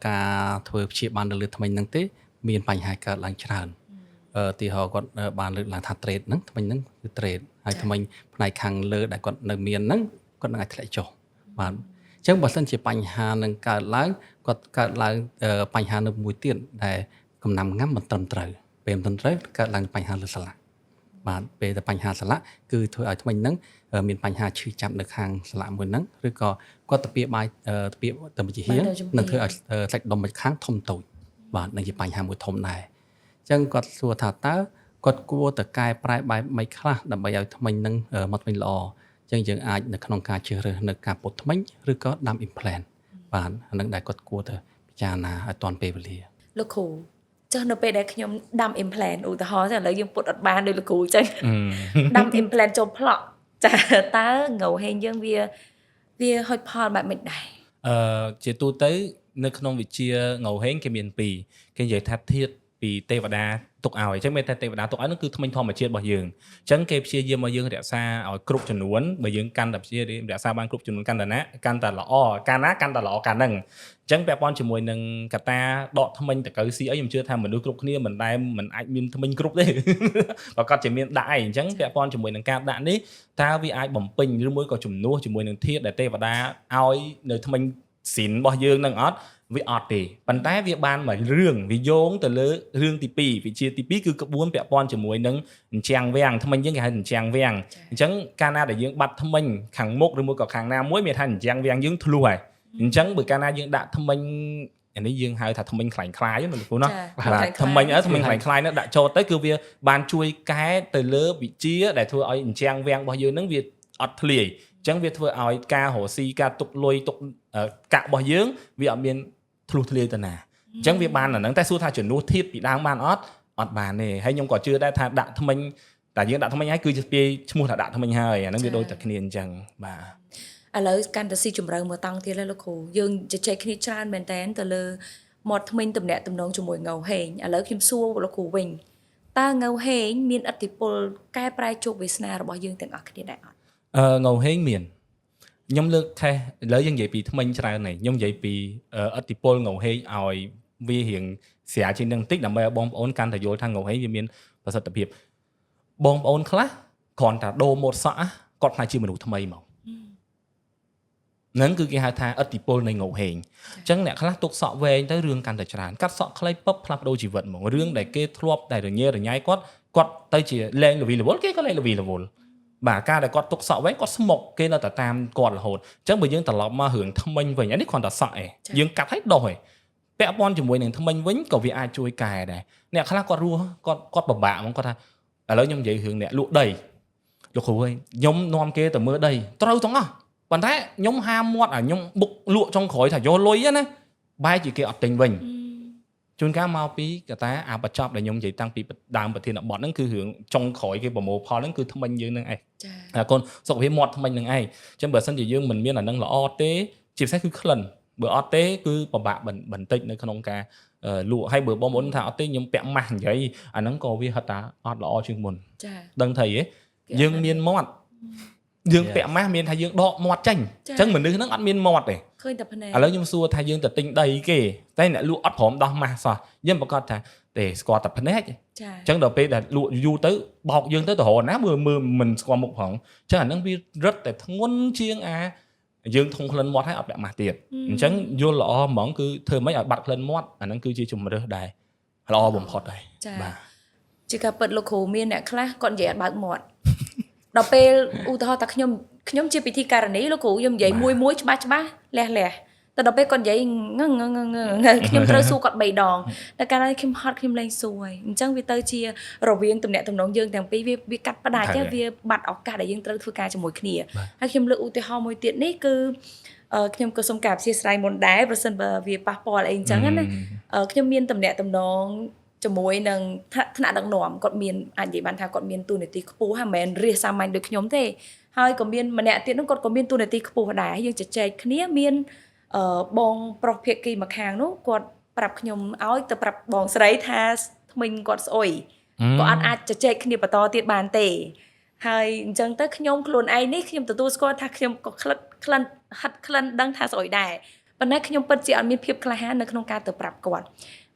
ការធ្វើព្យាបាលនៅលើថ្មិញហ្នឹងទេមានបញ្ហាកើតឡើងច្រើនទីហោគាត់បានលើកឡើងថា trade ហ្នឹងថ្មិញហ្នឹងគឺ trade ហើយថ្មិញផ្នែកខាងលើដែលគាត់នៅមានហ្នឹងគាត់នឹងអាចធ្លាក់ចុះបាទអ អញ្ចឹងបើសិនជាបញ្ហានឹងកើតឡើងគាត់កើតឡើងបញ្ហានៅមួយទៀតដែលកំណាំងាំមិនត្រឹមត្រូវពេលមិនត្រឹមត្រូវកើតឡើងបញ្ហាលើសន្លាក់បាទពេលតែបញ្ហាសន្លាក់គឺធ្វើឲ្យធ្មេញហ្នឹងមានបញ្ហាឈឺចាប់នៅខាងសន្លាក់មួយហ្នឹងឬក៏គាត់ទៅពៀបាយទៅពៀទៅជាហៀងនឹងធ្វើឲ្យសាច់ដុំមួយខាងធំតូចបាទនឹងជាបញ្ហាមួយធំដែរអញ្ចឹងគាត់សួរថាតើគាត់គួរតែកែប្រែបែបម៉េចខ្លះដើម្បីឲ្យធ្មេញនឹងមកធ្មេញល្អអញ្ចឹងយើងអាចនៅក្នុងការជ្រើសរើសនៅការពត់ធ្មេញឬក៏ដាំ implant បាទអានឹងដែលគាត់គួរតែពិចារណាឲ្យទាន់ពេលវេលា លោកគ្រូចុះនៅពេលដែលខ្ញុំដាំ implant ឧទាហរណ៍ចឹងឥឡូវយើងពត់អត់បានដូចលោកគ្រូចឹងដាំ implant ចូលផ្លក់ចាតើងោហេងយើងវាវាហុចផលបែបម៉េចដែរ ជាទូទៅនៅក្នុងវិជាងោហេងគេមានពីរគេនិយាយថាធាតុពីទេវតាទុកឲ្យអញ្ចឹងមានតែទេវតាទុកឲ្យនោះគឺធ្មេញធម្មជាតិរបស់យើងអញ្ចឹងគេព្យាយាមឲ្យយើងរក្សាឲ្យគ្រប់ចំនួនបើយើងកាន់តែព្យាយាមរក្សាបានគ្រប់ចំនួនកាន់តែណាកាន់តែល្អកាលណាកាន់តែល្អកាលហ្នឹងអញ្ចឹងពាក់ព័ន្ធជាមួយនឹងកត្តាដកធ្មេញតកៅស៊ីអីខ្ញុំជឿថាមនុស្សគ្រប់គ្នាមិនដែលមិនអាចមានធ្មេញគ្រប់ទេ ប្រកាសជាមានដាក់ឯងអញ្ចឹងពាក់ព័ន្ធជាមួយនឹងការដាក់នេះតើវាអាចបំពេញឬមួយក៏ជំនួសជាមួយនឹងធាតុដែលទេវតាឲ្យនៅធ្មេញស៊ីនរបស់យើងនឹងអត់វាអត់ទេប៉ុន្តែវាបានមួយរឿងវាយោងទៅលើរឿងទី2វិជាទី2គឺក្បួនពាក់ព័ន្ធជាមួយនឹងអញ្ចាំងវាំងធ្មេញយើងគេហៅអញ្ចាំងវាំងអញ្ចឹងកាលណាដែលយើងបាត់ធ្មេញខាងមុខឬមួយក៏ខាងណាមួយមានថាអញ្ចាំងវាំងយើងធ្លុះហើយអញ្ចឹងបើកាលណាយើងដាក់ធ្មេញអានេះយើងហៅថាធ្មេញខ្លាញ់ខ្លាយណាលោកគ្រូណាបាទធ្មេញអើធ្មេញខ្លាញ់ខ្លាយនោះដាក់ចូលទៅគឺវាបានជួយកែទៅលើវិជាដែលធ្វើឲ្យអញ្ចាំងវាំងរបស់យើងនឹងវាអត់ធ្លាយអញ្ចឹងវាធ្វើឲ្យការរកស៊ីការទុកលុយទុកកាក់របស់យើងវាអត់មានធ្លុះធ្លាយទៅណាអញ្ចឹងវាបានអាហ្នឹងតែសួរថាជំនួសធៀបពីដើមបានអត់អត់បានទេហើយខ្ញុំក៏ជឿដែរថាដាក់ធ្មេញតែយើងដាក់ធ្មេញហើយគឺជាពាយឈ្មោះថាដាក់ធ្មេញហើយអាហ្នឹងវាដូចតែគ្នាអញ្ចឹងបាទ ឥឡូវកាន់តែស៊ីជម្រៅមកតង់ទៀតហើយលោកគ្រូយើងជជែកគ្នាច្រើនមែនតើទៅលើមាត់ធ្មេញតំណាក់តំណងជាមួយងៅហេងឥឡូវខ្ញុំសួរលោកគ្រូវិញតើងៅហេងមានឥទ្ធិពលកែប្រែជោគវាសនារបស់យើងទាំងអស់គ្នាដែរអត់ ងៅហេងមានខ្ញុំលើកខេសឥឡូវយើងនិយាយពីធ្មេញច្រើនហើយខ្ញុំនិយាយពីឥទ្ធិពលងៅហេងឲ្យវារៀងស្រាលជាងនឹងបន្តិចដើម្បីឲ្យបងប្អូនកាន់តែយល់ថាងៅហេងវាមានប្រសិទ្ធភាពបងប្អូនខ្លះគ្រាន់តែដូរម៉ូតសក់គាត់ខ្លាចជាមនុស្សថ្មីមកហ្នឹងគឺគេហៅថាឥទ្ធិពលនៃងោហេងអញ្ចឹងអ្នកខ្លះទុកសក់វែងទៅរឿងកាន់តែច្រើនកាត់សក់ខ្លីពឹបផ្លាស់ប្ដូរជីវិតហ្មងរឿងដែលគេធ្លាប់តែរញ៉េរញ៉ៃគាត់គាត់ទៅជាលែងលវីលវល់គេក៏លែងលវីលវល់បាទការដែលគាត់ទុកសក់វែងគាត់ស្មុកគេនៅតែតាមគាត់រហូតអញ្ចឹងបើយើងត្រឡប់មករឿងធ្មេញវិញអានេះគ្រាន់តែសក់ឯងយើងកាត់ឲ្យដោះឯងពាក់ព័ន្ធជាមួយនឹងធ្មេញវិញក៏វាអាចជួយកែដែរអ្នកខ្លះគាត់រស់គាត់គាត់ពិបាកហ្មងគាត់ថាឥឡូវខ្ញុំនិយាយរឿងអ្នកលក់ដីលោកគ្រូអើយខ្ញុំនាំគេទៅមើលដីត្រូវទាំងអស់ប៉ុន្តែខ្ញុំហាមមាត់ឲ្យខ្ញុំបុកលក់ចុងក្រោយថាយកលុយណាបែរជាគេអត់ទិញវិញជួនកាលមកពីកតាអាបញ្ចប់ដែលខ្ញុំនិយាយតាំងពីដើមប្រធានបទហ្នឹងគឺរឿងចុងក្រោយគេប្រមូលផលហ្នឹងគឺធ្មេញយើងហ្នឹងឯង ចា អាកូនសុខភាពមាត់ធ្មេញហ្នឹងឯងអញ្ចឹងបើសិនជាយើងមិនមានអាហ្នឹងល្អទេជាពិសេសគឺក្លិនបើអត់ទេគឺពិបាកបន្តិចនៅក្នុងការលក់ហើយបើបងប្អូនថាអត់ទេខ្ញុំពាក់ម៉ាស់និយាយអាហ្នឹងក៏វាហិតតាអត់ល្អជាងមុន ចា ដឹងថាអីយើងមានមាត់យើងពាក់ម៉ាស់មានថាយើងដកមាត់ចេញអញ្ចឹងមនុស្សហ្នឹងអត់មានមាត់ទេ ឃើញតែភ្នែក ឥឡូវខ្ញុំសួរថាយើងទៅទិញដីគេតែអ្នកលក់អត់ព្រមដោះម៉ាស់សោះយើងប្រកាសថាទេស្គាល់តែភ្នែក ចា អញ្ចឹងដល់ពេលដែលលក់យូរទៅបោកយើងទៅទៅរកណាមើលមើលមិនស្គាល់មុខផងអញ្ចឹងអាហ្នឹងវារឹតតែធ្ងន់ជាងអាយើងធំក្លិនមាត់ហើយអត់ពាក់ម៉ាស់ទៀតអញ្ចឹងយល់ល្អហ្មងគឺធ្វើម៉េចឲ្យបាត់ក្លិនមាត់អាហ្នឹងគឺជាជំរើសដែរល្អបំផុតហើយ ចា បាទ ជាការពិតលោកគ្រូមានអ្នកខ្លះគាត់និយាយអត់បើកមាត់ដល់ពេលឧទាហរណ៍ថាខ្ញុំខ្ញុំជាពិធីការនីលោកគ្រូខ្ញុំនិយាយមួយមួយច្បាស់ច្បាស់លះលះតែដល់ពេលគាត់និយាយងងងងងខ្ញុំត្រូវសួរគាត់3ដងតែកាលណាខ្ញុំហត់ខ្ញុំលែងសួរហើយអញ្ចឹងវាទៅជារវាងទំនាក់ទំនងយើងទាំងពីរវាវាកាត់ផ្ដាច់វាបាត់ឱកាសដែលយើងត្រូវធ្វើការជាមួយគ្នាហើយខ្ញុំលើកឧទាហរណ៍មួយទៀតនេះគឺខ្ញុំក៏សូមការអធ្យាស្រ័យមុនដែរប្រសិនបើវាប៉ះពាល់អីអញ្ចឹងណាខ្ញុំមានទំនាក់ទំនងជាមួយនឹងថ្នាក់ដឹកនាំគាត់មានអាចនិយាយបានថាគាត់មានតួនាទីខ្ពស់ហើយមិនមែនរាជសាមញ្ញដូចខ្ញុំទេហើយក៏មានម្នាក់ទៀតនោះគាត់ក៏មានតួនាទីខ្ពស់ដែរយើងជជែកគ្នាមានបងប្រុសភាគីម្ខាងនោះគាត់ប្រាប់ខ្ញុំឲ្យទៅប្រាប់បងស្រីថាធ្មេញគាត់ស្អុយក៏អត់អាចជជែកគ្នាបន្តទៀតបានទេហើយអញ្ចឹងទៅខ្ញុំខ្លួនឯងនេះខ្ញុំទទួលស្គាល់ថាខ្ញុំក៏ក្លិតក្លិនហិតក្លិនដឹងថាស្អុយដែរប៉ុន្តែខ្ញុំពិតជាអត់មានភាពក្លាហាននៅក្នុងការទៅប្រាប់គាត់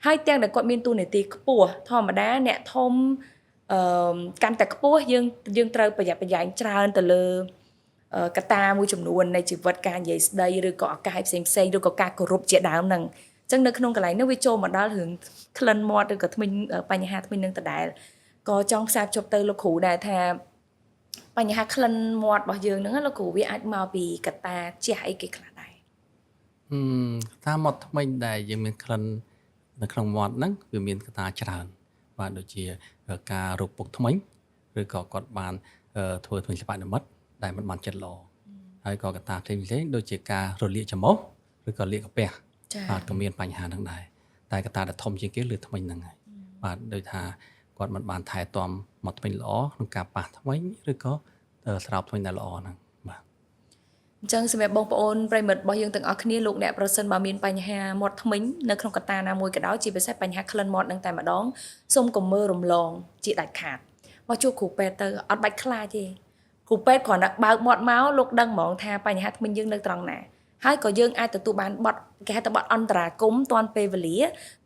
ហើយទាំងដែលគាត់មានតួនាទីខ្ពស់ធម្មតាអ្នកធំអឺកាន់តែខ្ពស់យើងយើងត្រូវប្រយ័ត្នប្រយែងច្រើនទៅលើ កត្តាមួយចំនួននៃជីវិតការនិយាយស្ដីឬក៏ឱកាសផ្សេងផ្សេងឬក៏ការគោរពជាដើមហ្នឹងអញ្ចឹងនៅក្នុងកន្លែងហ្នឹងវាចូលមកដល់រឿងក្លិនមាត់ឬក៏ធ្មេញបញ្ហាធ្មេញនឹងដដែលក៏ចង់ផ្សារភ្ជាប់ទៅលោកគ្រូដែរថាបញ្ហាក្លិនមាត់របស់យើងហ្នឹងលោកគ្រូវាអាចមកពីកត្តាជះអីគេខ្លះដែរ កត្តាមាត់ធ្មេញដែលយើងមានក្លិននៅក្នុងមាត់ហ្នឹងវាមានកត្តាច្រើនបាទដូចជាការរោគពុកធ្មេញឬក៏គាត់បានធ្វើធ្មេញសិប្បនិម្មិតដែលមិនបានចិត្តល្អហើយក៏កត្តាផ្សេងៗដូចជាការរលាកច្រមុះឬក៏លាកកាពះបាទក៏មានបញ្ហាហ្នឹងដែរតែកត្តាដែលធំជាងគេគឺធ្មេញហ្នឹងហើយបាទដូចថាគាត់មិនបានថែទាំមាត់ធ្មេញល្អក្នុងការប៉ះធ្មេញឬក៏ស្រោបធ្មេញដែលល្អហ្នឹងបាទ អញ្ចឹងសម្រាប់បងប្អូនប្រិមិត្តរបស់យើងទាំងអស់គ្នាលោកអ្នកប្រសិនបើមានបញ្ហាមាត់ធ្មេញនៅក្នុងកត្តាណាមួយក៏ដោយជាពិសេសបញ្ហាក្លិនមាត់នឹងតែម្ដងសូមកុំមើលរំលងជាដាច់ខាតមកជួបគ្រូពេទ្យទៅអត់បាច់ខ្លាចទេគ្រូពេទ្យគ្រាន់តែបើកមាត់មកលោកដឹងហ្មងថាបញ្ហាធ្មេញយើងនៅត្រង់ណាហើយក៏យើងអាចទទួលបានបទគេហៅថាបទអន្តរាគមន៍ទាន់ពេលវេលា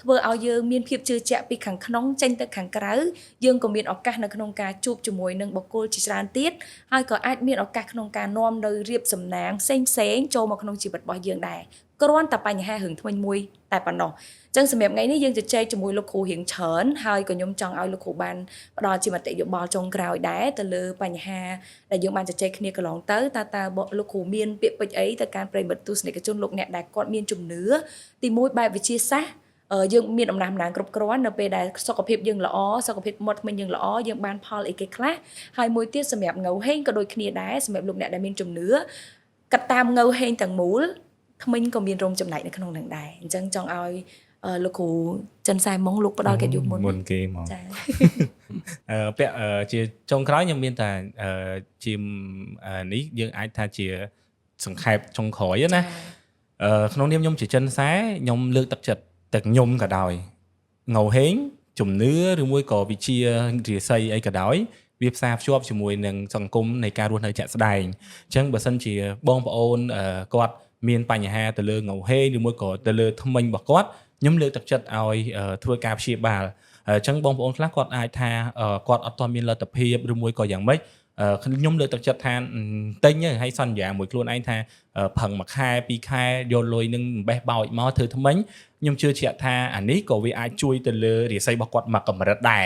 ធ្វើឲ្យយើងមានភាពជឿជាក់ពីខាងក្នុងចេញទៅខាងក្រៅយើងក៏មានឱកាសនៅក្នុងការជួបជាមួយនឹងបុគ្គលជាច្រើនទៀតហើយក៏អាចមានឱកាសក្នុងការនាំនៅរៀបសំណាងផ្សេងផ្សេងចូលមកក្នុងជីវិតរបស់យើងដែរគ្រាន់តែបញ្ហារឿងធ្មេញមួយតែប៉ុណ្ណោះអញ្ចឹងសម្រាប់ថ្ងៃនេះយើងជជែកជាមួយលោកគ្រូរៀងច្រើនហើយក៏ខ្ញុំចង់ឲ្យលោកគ្រូបានផ្ដល់ជាមតិយោបល់ចុងក្រោយដែរទៅលើបញ្ហាដែលយើងបានជជែកគ្នាកន្លងទៅតើតើលោកគ្រូមានពាក្យពេចន៍អីទៅកាន់ប្រិយមិត្តទស្សនិកជនលោកអ្នកដែលគាត់មានជំនឿទីមួយបែបវិទ្យាសាស្ត្រយើងមានអំណះអំណាងគ្រប់គ្រាន់នៅពេលដែលសុខភាពយើងល្អសុខភាពមាត់ធ្មេញយើងល្អយើងបានផលអីគេខ្លះហើយមួយទៀតសម្រាប់ងៅហេងក៏ដូចគ្នាដែរសម្រាប់លោកអ្នកដែលមានជំនឿកត្តាងៅហេងទាំងមូលធ្មេញក៏មានរោមចំណែកនៅក្នុងនឹងដែរអញ្ចឹងចង់ឲ្យលោកគ្រូចិនសែមុងលោកផ្ដល់កិត្តិយសមុន មុនគេហ្មង ចា អឺពាក់ជាចុងក្រោយខ្ញុំមានតែជានេះយើងអាចថាជាសង្ខេបចុងក្រោយណាក្នុងនាមខ្ញុំជាចិនសែខ្ញុំលើកទឹកចិត្តទាំងខ្ញុំក៏ដោយងៅហេងជំនឿឬមួយក៏វិជារាសីអីក៏ដោយវាផ្សារភ្ជាប់ជាមួយនឹងសង្គមនៃការរស់នៅជាក់ស្ដែងអញ្ចឹងបើសិនជាបងប្អូនគាត់មានបញ្ហាទៅលើងៅហេងឬមួយក៏ទៅលើធ្មេញរបស់គាត់ខ្ញុំលើកទឹកចិត្តឲ្យធ្វើការព្យាបាលអញ្ចឹងបងប្អូនខ្លះគាត់អាចថាគាត់អត់ទាន់មានលទ្ធភាពឬមួយក៏យ៉ាងម៉េចខ្ញុំលើកទឹកចិត្តថាទិញហើយសន្យាមួយខ្លួនឯងថាប្រឹងមួយខែពីរខែយកលុយនឹងបេះបោចមកធ្វើធ្មេញខ្ញុំជឿជាក់ថាអានេះក៏វាអាចជួយទៅលើរាសីរបស់គាត់មួយកម្រិតដែរ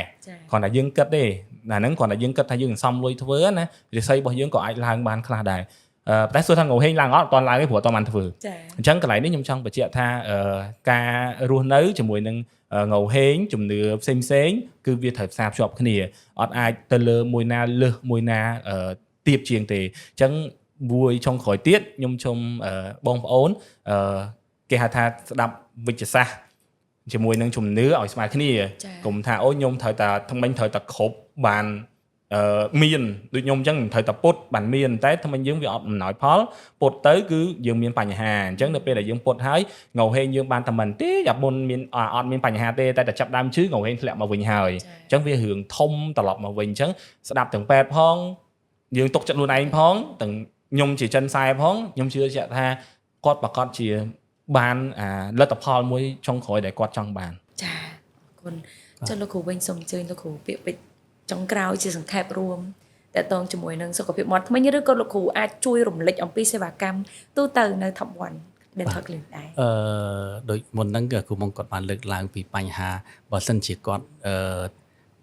គ្រាន់តែយើងគិតទេអាហ្នឹងគ្រាន់តែយើងគិតថាយើងសំលុយធ្វើណារាសីរបស់យើងក៏អាចឡើងបានខ្លះដែរតែសួរថាងហេងឡើងអត់អត់ឡើងទេព្រោះអត់បានធ្វើអញ្ចឹងកន្លែងនេះខ្ញុំចង់បញ្ជាក់ថាការរស់នៅជាមួយនឹងងហេងជំនឿផ្សេងផ្សេងគឺវាត្រូវផ្សារភ្ជាប់គ្នាអត់អាចទៅលើមួយណាលើសមួយណាទៀបជាងទេអញ្ចឹងមួយចុងក្រោយទៀតខ្ញុំជុំបងប្អូនគេហៅថាស្ដាប់វិជ្ជសាស្ត្រជាមួយនឹងជំនឿឲ្យស្មើគ្នាកុំថាអូខ្ញុំត្រូវតែថ្មិញត្រូវតែគ្រប់បានមានដូចខ្ញុំអញ្ចឹងត្រូវតែពុតបានមានតែថ្មិញយើងវាអត់អំណោយផលពុតទៅគឺយើងមានបញ្ហាអញ្ចឹងនៅពេលដែលយើងពុតហើយងហេងយើងបានតែមិនទេយ៉ាមុនមានអត់មានបញ្ហាទេតែតែចាប់ដើមឈឺងហេងធ្លាក់មកវិញហើយអញ្ចឹងវារឿងធំត្រឡប់មកវិញអញ្ចឹងស្ដាប់ទាំងពេទ្យផងយើងទុកចិត្តខ្លួនឯងផងទាំងខ្ញុំជាចិនសែផងខ្ញុំជឿជាក់ថាគាត់ប្រកាសជាបានអាលទ្ធផលមួយចុងក្រោយដែលគាត់ចង់បាន ចាអរគុណចុះលោកគ្រូវិញសូមអញ្ជើញលោកគ្រូពាក្យពេចន៍ចុងក្រោយជាសង្ខេបរួមតកតងជាមួយនឹងសុខភាពមាត់ធ្មេញឬក៏លោកគ្រូអាចជួយរំលេចអំពីសេវាកម្មទូទៅនៅ Top 1 Dental Clinic ដែរ ដូចមុនហ្នឹងគឺគ្រូមកគាត់បានលើកឡើងពីបញ្ហាបើសិនជាគាត់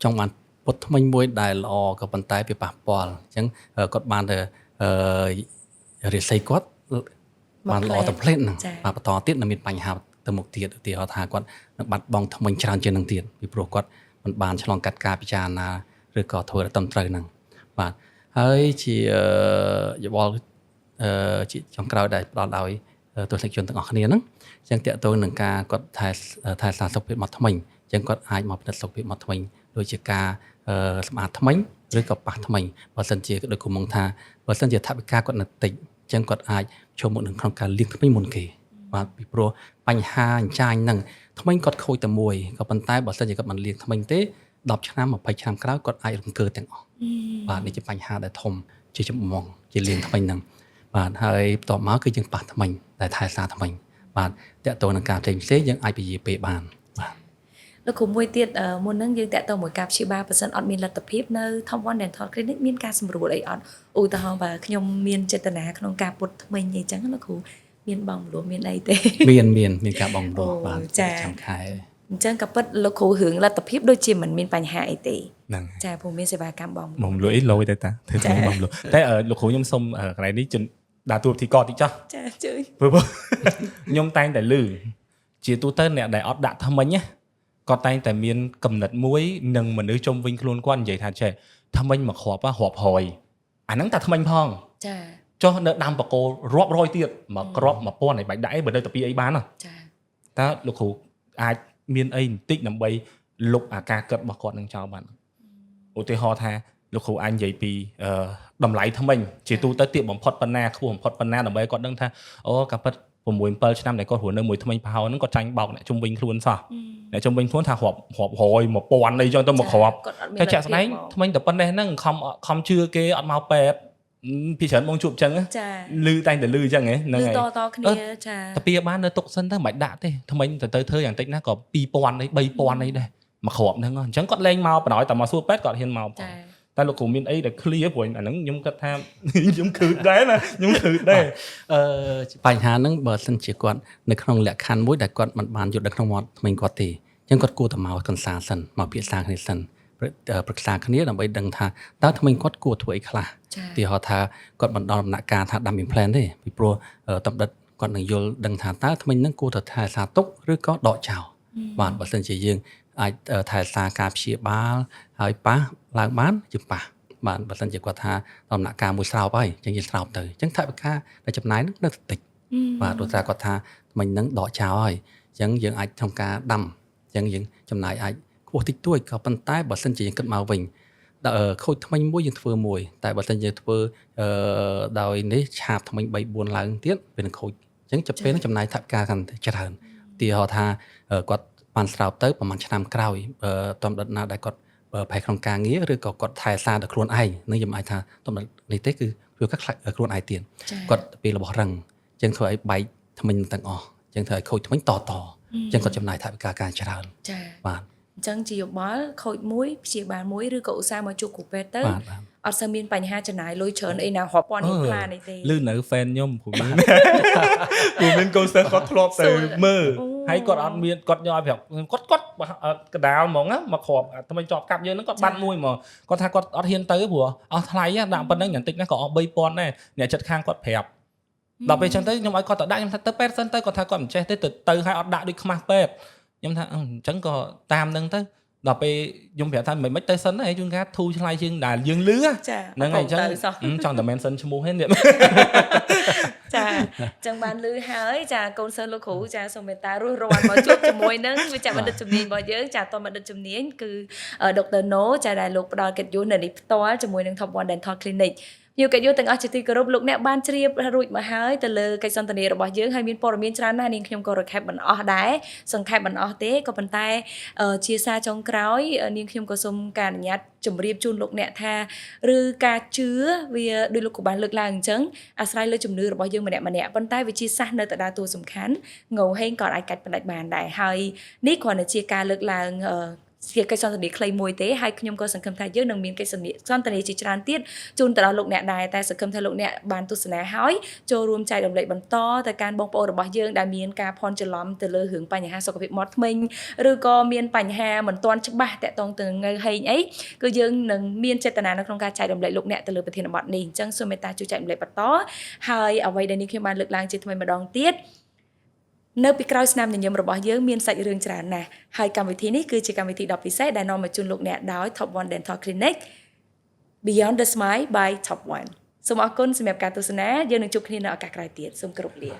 ចង់បានពុតធ្មេញមួយដែលល្អក៏ប៉ុន្តែវាប៉ះពាល់អញ្ចឹងគាត់បានទៅរាសីគាត់បានល្អទៅផ្លេតហ្នឹងបាទបន្តទៀតនឹងមានបញ្ហាទៅមុខទៀតឧទាហរណ៍ថាគាត់នឹងបាត់បង់ធ្មេញច្រើនជាងនឹងទៀតពីព្រោះគាត់មិនបានឆ្លងកាត់ការពិចារណាឬក៏ធ្វើឲ្យត្រឹមត្រូវហ្នឹងបាទហើយជាយោបល់ជាចុងក្រោយដែលផ្ដល់ឲ្យទស្សនិកជនទាំងអស់គ្នាហ្នឹងអញ្ចឹងតកតងនឹងការគាត់ថែថែសារសុខភាពមាត់ធ្មេញអញ្ចឹងគាត់អាចមកពិនិត្យសុខភាពមាត់ធ្មេញដូចជាការសម្អាតធ្មេញឬក៏ប៉ះធ្មេញបើសិនជាដូចគុំមកថាបើសិនជាថវិកាគាត់នៅតិចអញ្ចឹងគាត់អាចចូលមកនឹងក្នុងការលាងធ្មេញមុនគេបាទពីព្រោះបញ្ហាអញ្ចាញហ្នឹងធ្មេញគាត់ខូចតែមួយក៏ប៉ុន្តែបើសិនជាគាត់មិនលាងធ្មេញទេ10ឆ្នាំ20ឆ្នាំក្រោយគាត់អាចរង្គើទាំងអស់បាទនេះជាបញ្ហាដែលធំជាចម្បងជាលាងធ្មេញហ្នឹងបាទហើយបន្ទាប់មកគឺយើងប៉ះធ្មេញដែលថែសារធ្មេញបាទតកតទៅនឹងការផ្សេងផ្សេងយើងអាចពជាពេលបានបាទ លោកគ្រូមួយទៀតមុនហ្នឹងយើងតាក់ទងមួយការព្យាបាលបើសិនអត់មានលទ្ធភាពនៅ Top 1 Dental Clinic មានការសម្រួលអីអត់ឧទាហរណ៍បើខ្ញុំមានចេតនាក្នុងការពត់ធ្មេញអីចឹងលោកគ្រូមានបង់រំលោះមានអីទេ? មានមានមានការបង់រំលោះបាទចាំខែ។ អញ្ចឹងក៏ពិតលោកគ្រូរឿងលទ្ធភាពដូចជាមិនមានបញ្ហាអីទេ ហ្នឹង។ ចាព្រោះមានសេវាកម្មបង បងលុយលយទៅតាធ្វើធ្វើបងលុយតែលោកគ្រូខ្ញុំសុំកន្លែងនេះជដើរតួពិធីករតិចចុះ។ ចាជួយ។ ព្រោះខ្ញុំតែងតែលឺជាទូទៅអ្នកដែលអត់ដាក់ថ្មិញណាគាត់តែងតែមានកំណត់មួយនិងមនុស្សជុំវិញខ្លួនគាត់និយាយថាចេះថ្មិញមួយគ្រាប់រាប់រយអាហ្នឹងតែថ្មិញផង ចា ចុះនៅដាំបកគោរាប់រយទៀតមួយគ្រាប់1000ឯបាច់ដាក់អីបើនៅតែពីអីបានណា ចា តើលោកគ្រូអាចមានអីបន្តិចដើម្បីលុបអាការគិតរបស់គាត់នឹងចោលបានឧទាហរណ៍ថាលោកគ្រូអាចនិយាយពីតម្លៃថ្មិញជាទូទៅទាបបំផុតប៉ុណ្ណាខ្ពស់បំផុតប៉ុណ្ណាដើម្បីគាត់ដឹងថាអូកាពិត6 7ឆ្នាំដែលគាត់រស់នៅមួយថ្មិញប្រហោហ្នឹងគាត់ចាញ់បោកអ្នកជុំវិញខ្លួនសោះអ្នកជុំវិញខ្លួនថារាប់រាប់រយ1000អីចឹងទៅមកគ្រាប់ គាត់អត់មាន តែជាក់ស្ដែងថ្មិញតែប៉ុណ្ណេះហ្នឹងខំខំជឿគេអត់មកពេទ្យពីច្រើនបងជួបចឹង ចា លឺតែងតែលឺចឹងហ៎ហ្នឹង ឬ ហើយ តតគ្នាចា តាពីបាននៅទុកសិនទៅមិនបាច់ដាក់ទេថ្មិញទៅទៅធ្វើយ៉ាងតិចណាក៏2000អី3000អីដែរមួយគ្រាប់ហ្នឹងអញ្ចឹងគាត់លែងមកបណ្ដោយតែមកសួរពេទ្យគាត់ហ៊ានមក ចា តែលោកគ្រូមានអីដែល clear ព្រោះអាហ្នឹងខ្ញុំគិតថា ខ្ញុំខឺតដែរណាខ្ញុំខឺតដែរ។ អឺបញ្ហាហ្នឹងបើសិនជាគាត់នៅក្នុងលក្ខខណ្ឌមួយដែលគាត់មិនបានយល់ដឹងក្នុងមាត់ធ្មេញគាត់ទេអញ្ចឹងគាត់គួរតែមកកន្សាសិនមកពិភាក្សាគ្នាសិនប្រឹក្សាគ្នាដើម្បីដឹងថាតើធ្មេញគាត់គួរធ្វើអីខ្លះ ចា ទីហោថាគាត់មិនដល់ដំណាក់កាលថាដាំ implant ទេពីព្រោះតំដិតគាត់នឹងយល់ដឹងថាតើធ្មេញហ្នឹងគួរតែថែរក្សាទុកឬក៏ដកចោលបាទបើសិនជាយើងអាចថែរក្សាការព្យាបាលហើយប៉ះឡើងបានយើងប៉ះបាទបើសិនជាគាត់ថាដំណាក់កាលមួយស្រោបហើយអញ្ចឹងយើងស្រោបទៅអញ្ចឹងថវិកាដែលចំណាយហ្នឹងនៅតែតិចបាទដូចថាគាត់ថាធ្មេញហ្នឹងដកចោលហើយអញ្ចឹងយើងអាចក្នុងការដាំអញ្ចឹងយើងចំណាយអាចខ្ពស់តិចតួចក៏ប៉ុន្តែបើសិនជាយើងគិតមកវិញខូចថ្មិញមួយយើងធ្វើមួយតែបើសិនយើងធ្វើអឺដោយនេះឆាបថ្មិញ3 4ឡើងទៀតវានឹងខូចអញ្ចឹងចាប់ពេលហ្នឹងចំណាយថវិកាកាន់តែច្រើនទីហោថាគាត់បានស្រោបទៅប្រហែលឆ្នាំក្រោយតំដិតណាដែលគាត់ប្រហែលក្នុងការងារឬក៏គាត់ថែសារដល់ខ្លួនឯងនឹងខ្ញុំអាចថាតំដិតនេះទេគឺវាគាត់ខ្លួនឯងទៀតគាត់ពេលរបស់រឹងអញ្ចឹងធ្វើឲ្យបែកថ្មិញទាំងអស់អញ្ចឹងធ្វើឲ្យខូចថ្មិញតតអញ្ចឹងគាត់ចំណាយថវិកាការច្រើន ចា បាទ អញ្ចឹងជាយោបល់ខូចមួយព្យាបាលមួយឬក៏ឧស្សាហ៍មកជួបគ្រូពេទ្យទៅអត់សូវមានបញ្ហាចំណាយលុយច្រើនអីណារាប់ពាន់ដុល្លារនេះទេ លឺនៅ fan ខ្ញុំព្រោះមានព្រោះមានកូនសិស្សគាត់ធ្លាប់ទៅមើលហើយគាត់អត់មានគាត់យកឲ្យប្រាប់គាត់គាត់កដាលហ្មងណាមកគ្រាប់ថ្មីជាប់កាប់យើងហ្នឹងគាត់បាត់មួយហ្មងគាត់ថាគាត់អត់ហ៊ានទៅព្រោះអស់ថ្លៃដាក់ប៉ុណ្្នឹងយ៉ាងតិចណាក៏អស់3000ដែរអ្នកចិត្តខាងគាត់ប្រាប់ដល់ពេលអញ្ចឹងទៅខ្ញុំឲ្យគាត់ទៅដាក់ខ្ញុំថាទៅពេទ្យសិនទៅគាត់ថាគាត់មិនចេះទេទៅទៅឲ្យអត់ដាក់ដូចខ្មាស់ពេទ្យខ្ញុំថាអញ្ចឹងក៏តាមនឹងទៅដល់ពេលខ្ញុំប្រាប់ថាមិនមិនទៅសិនហើយជួនកាលធូរឆ្លៃជាងដែលយើងលឺហ្នឹងហើយអញ្ចឹងចង់តែ mention ឈ្មោះហ្នឹងនេះ ចាចឹងបានលឺហើយចាកូនសិស្សលោកគ្រូចាសូមមេត្តារស់រាន់មកជួបជាមួយនឹងវិជ្ជបណ្ឌិតជំនាញរបស់យើងចាតបណ្ឌិតជំនាញគឺដុកទ័រណូចាដែលលោកផ្ដល់កិត្តិយសនៅនេះផ្ទាល់ជាមួយនឹង Top 1 Dental Clinic ភ្ញៀវកិត្តិយសទាំងអស់ជាទីគោរពលោកអ្នកបានជ្រាបរួចមកហើយទៅលើកិច្ចសន្ទនារបស់យើងហើយមានព័ត៌មានច្រើនណាស់នាងខ្ញុំក៏ recap មិនអស់ដែរសង្ខេបមិនអស់ទេក៏ប៉ុន្តែជាសារចុងក្រោយនាងខ្ញុំក៏សូមការអនុញ្ញាតជម្រាបជូនលោកអ្នកថាឬការជឿវាដោយលោកក៏បានលើកឡើងអញ្ចឹងអាស្រ័យលើជំនឿរបស់យើងម្នាក់ម្នាក់ប៉ុន្តែវិទ្យាសាស្ត្រនៅតែដើរតួសំខាន់ងោហេងក៏អាចកាច់ផ្ដាច់បានដែរហើយនេះគ្រាន់តែជាការលើកឡើងជាកិច្ចសន្ទនាខ្លីមួយទេហើយខ្ញុំក៏សង្ឃឹមថាយើងនឹងមានកិច្ចសន្ទនាជាច្រើនទៀតជូនទៅដល់លោកអ្នកដែរតែសង្ឃឹមថាលោកអ្នកបានទស្សនាហើយចូលរួមចែករំលែកបន្តទៅកាន់បងប្អូនរបស់យើងដែលមានការភ័ន្តច្រឡំទៅលើរឿងបញ្ហាសុខភាពមាត់ធ្មេញឬក៏មានបញ្ហាមិនទាន់ច្បាស់តាក់ទងទៅងើហេងអីគឺយើងនឹងមានចេតនានៅក្នុងការចែករំលែកលោកអ្នកទៅលើប្រធានបទនេះអញ្ចឹងសូមមេត្តាជួយចែករំលែកបន្តហើយអ្វីដែលនេះខ្ញុំបានលើកឡើងជាថ្មីម្ដងទៀតនៅពីក្រោយស្នាមញញឹមរបស់យើងមានសាច់រឿងច្រើនណាស់ហើយកម្មវិធីនេះគឺជាកម្មវិធីដ៏ពិសេសដែលនាំមកជូនលោកអ្នកដោយ Top 1 Dental Clinic Beyond the Smile by Top 1សូមអរគុណសម្រាប់ការទស្សនាយើងនឹងជួបគ្នានៅឱកាសក្រោយទៀតសូមគោរពលា។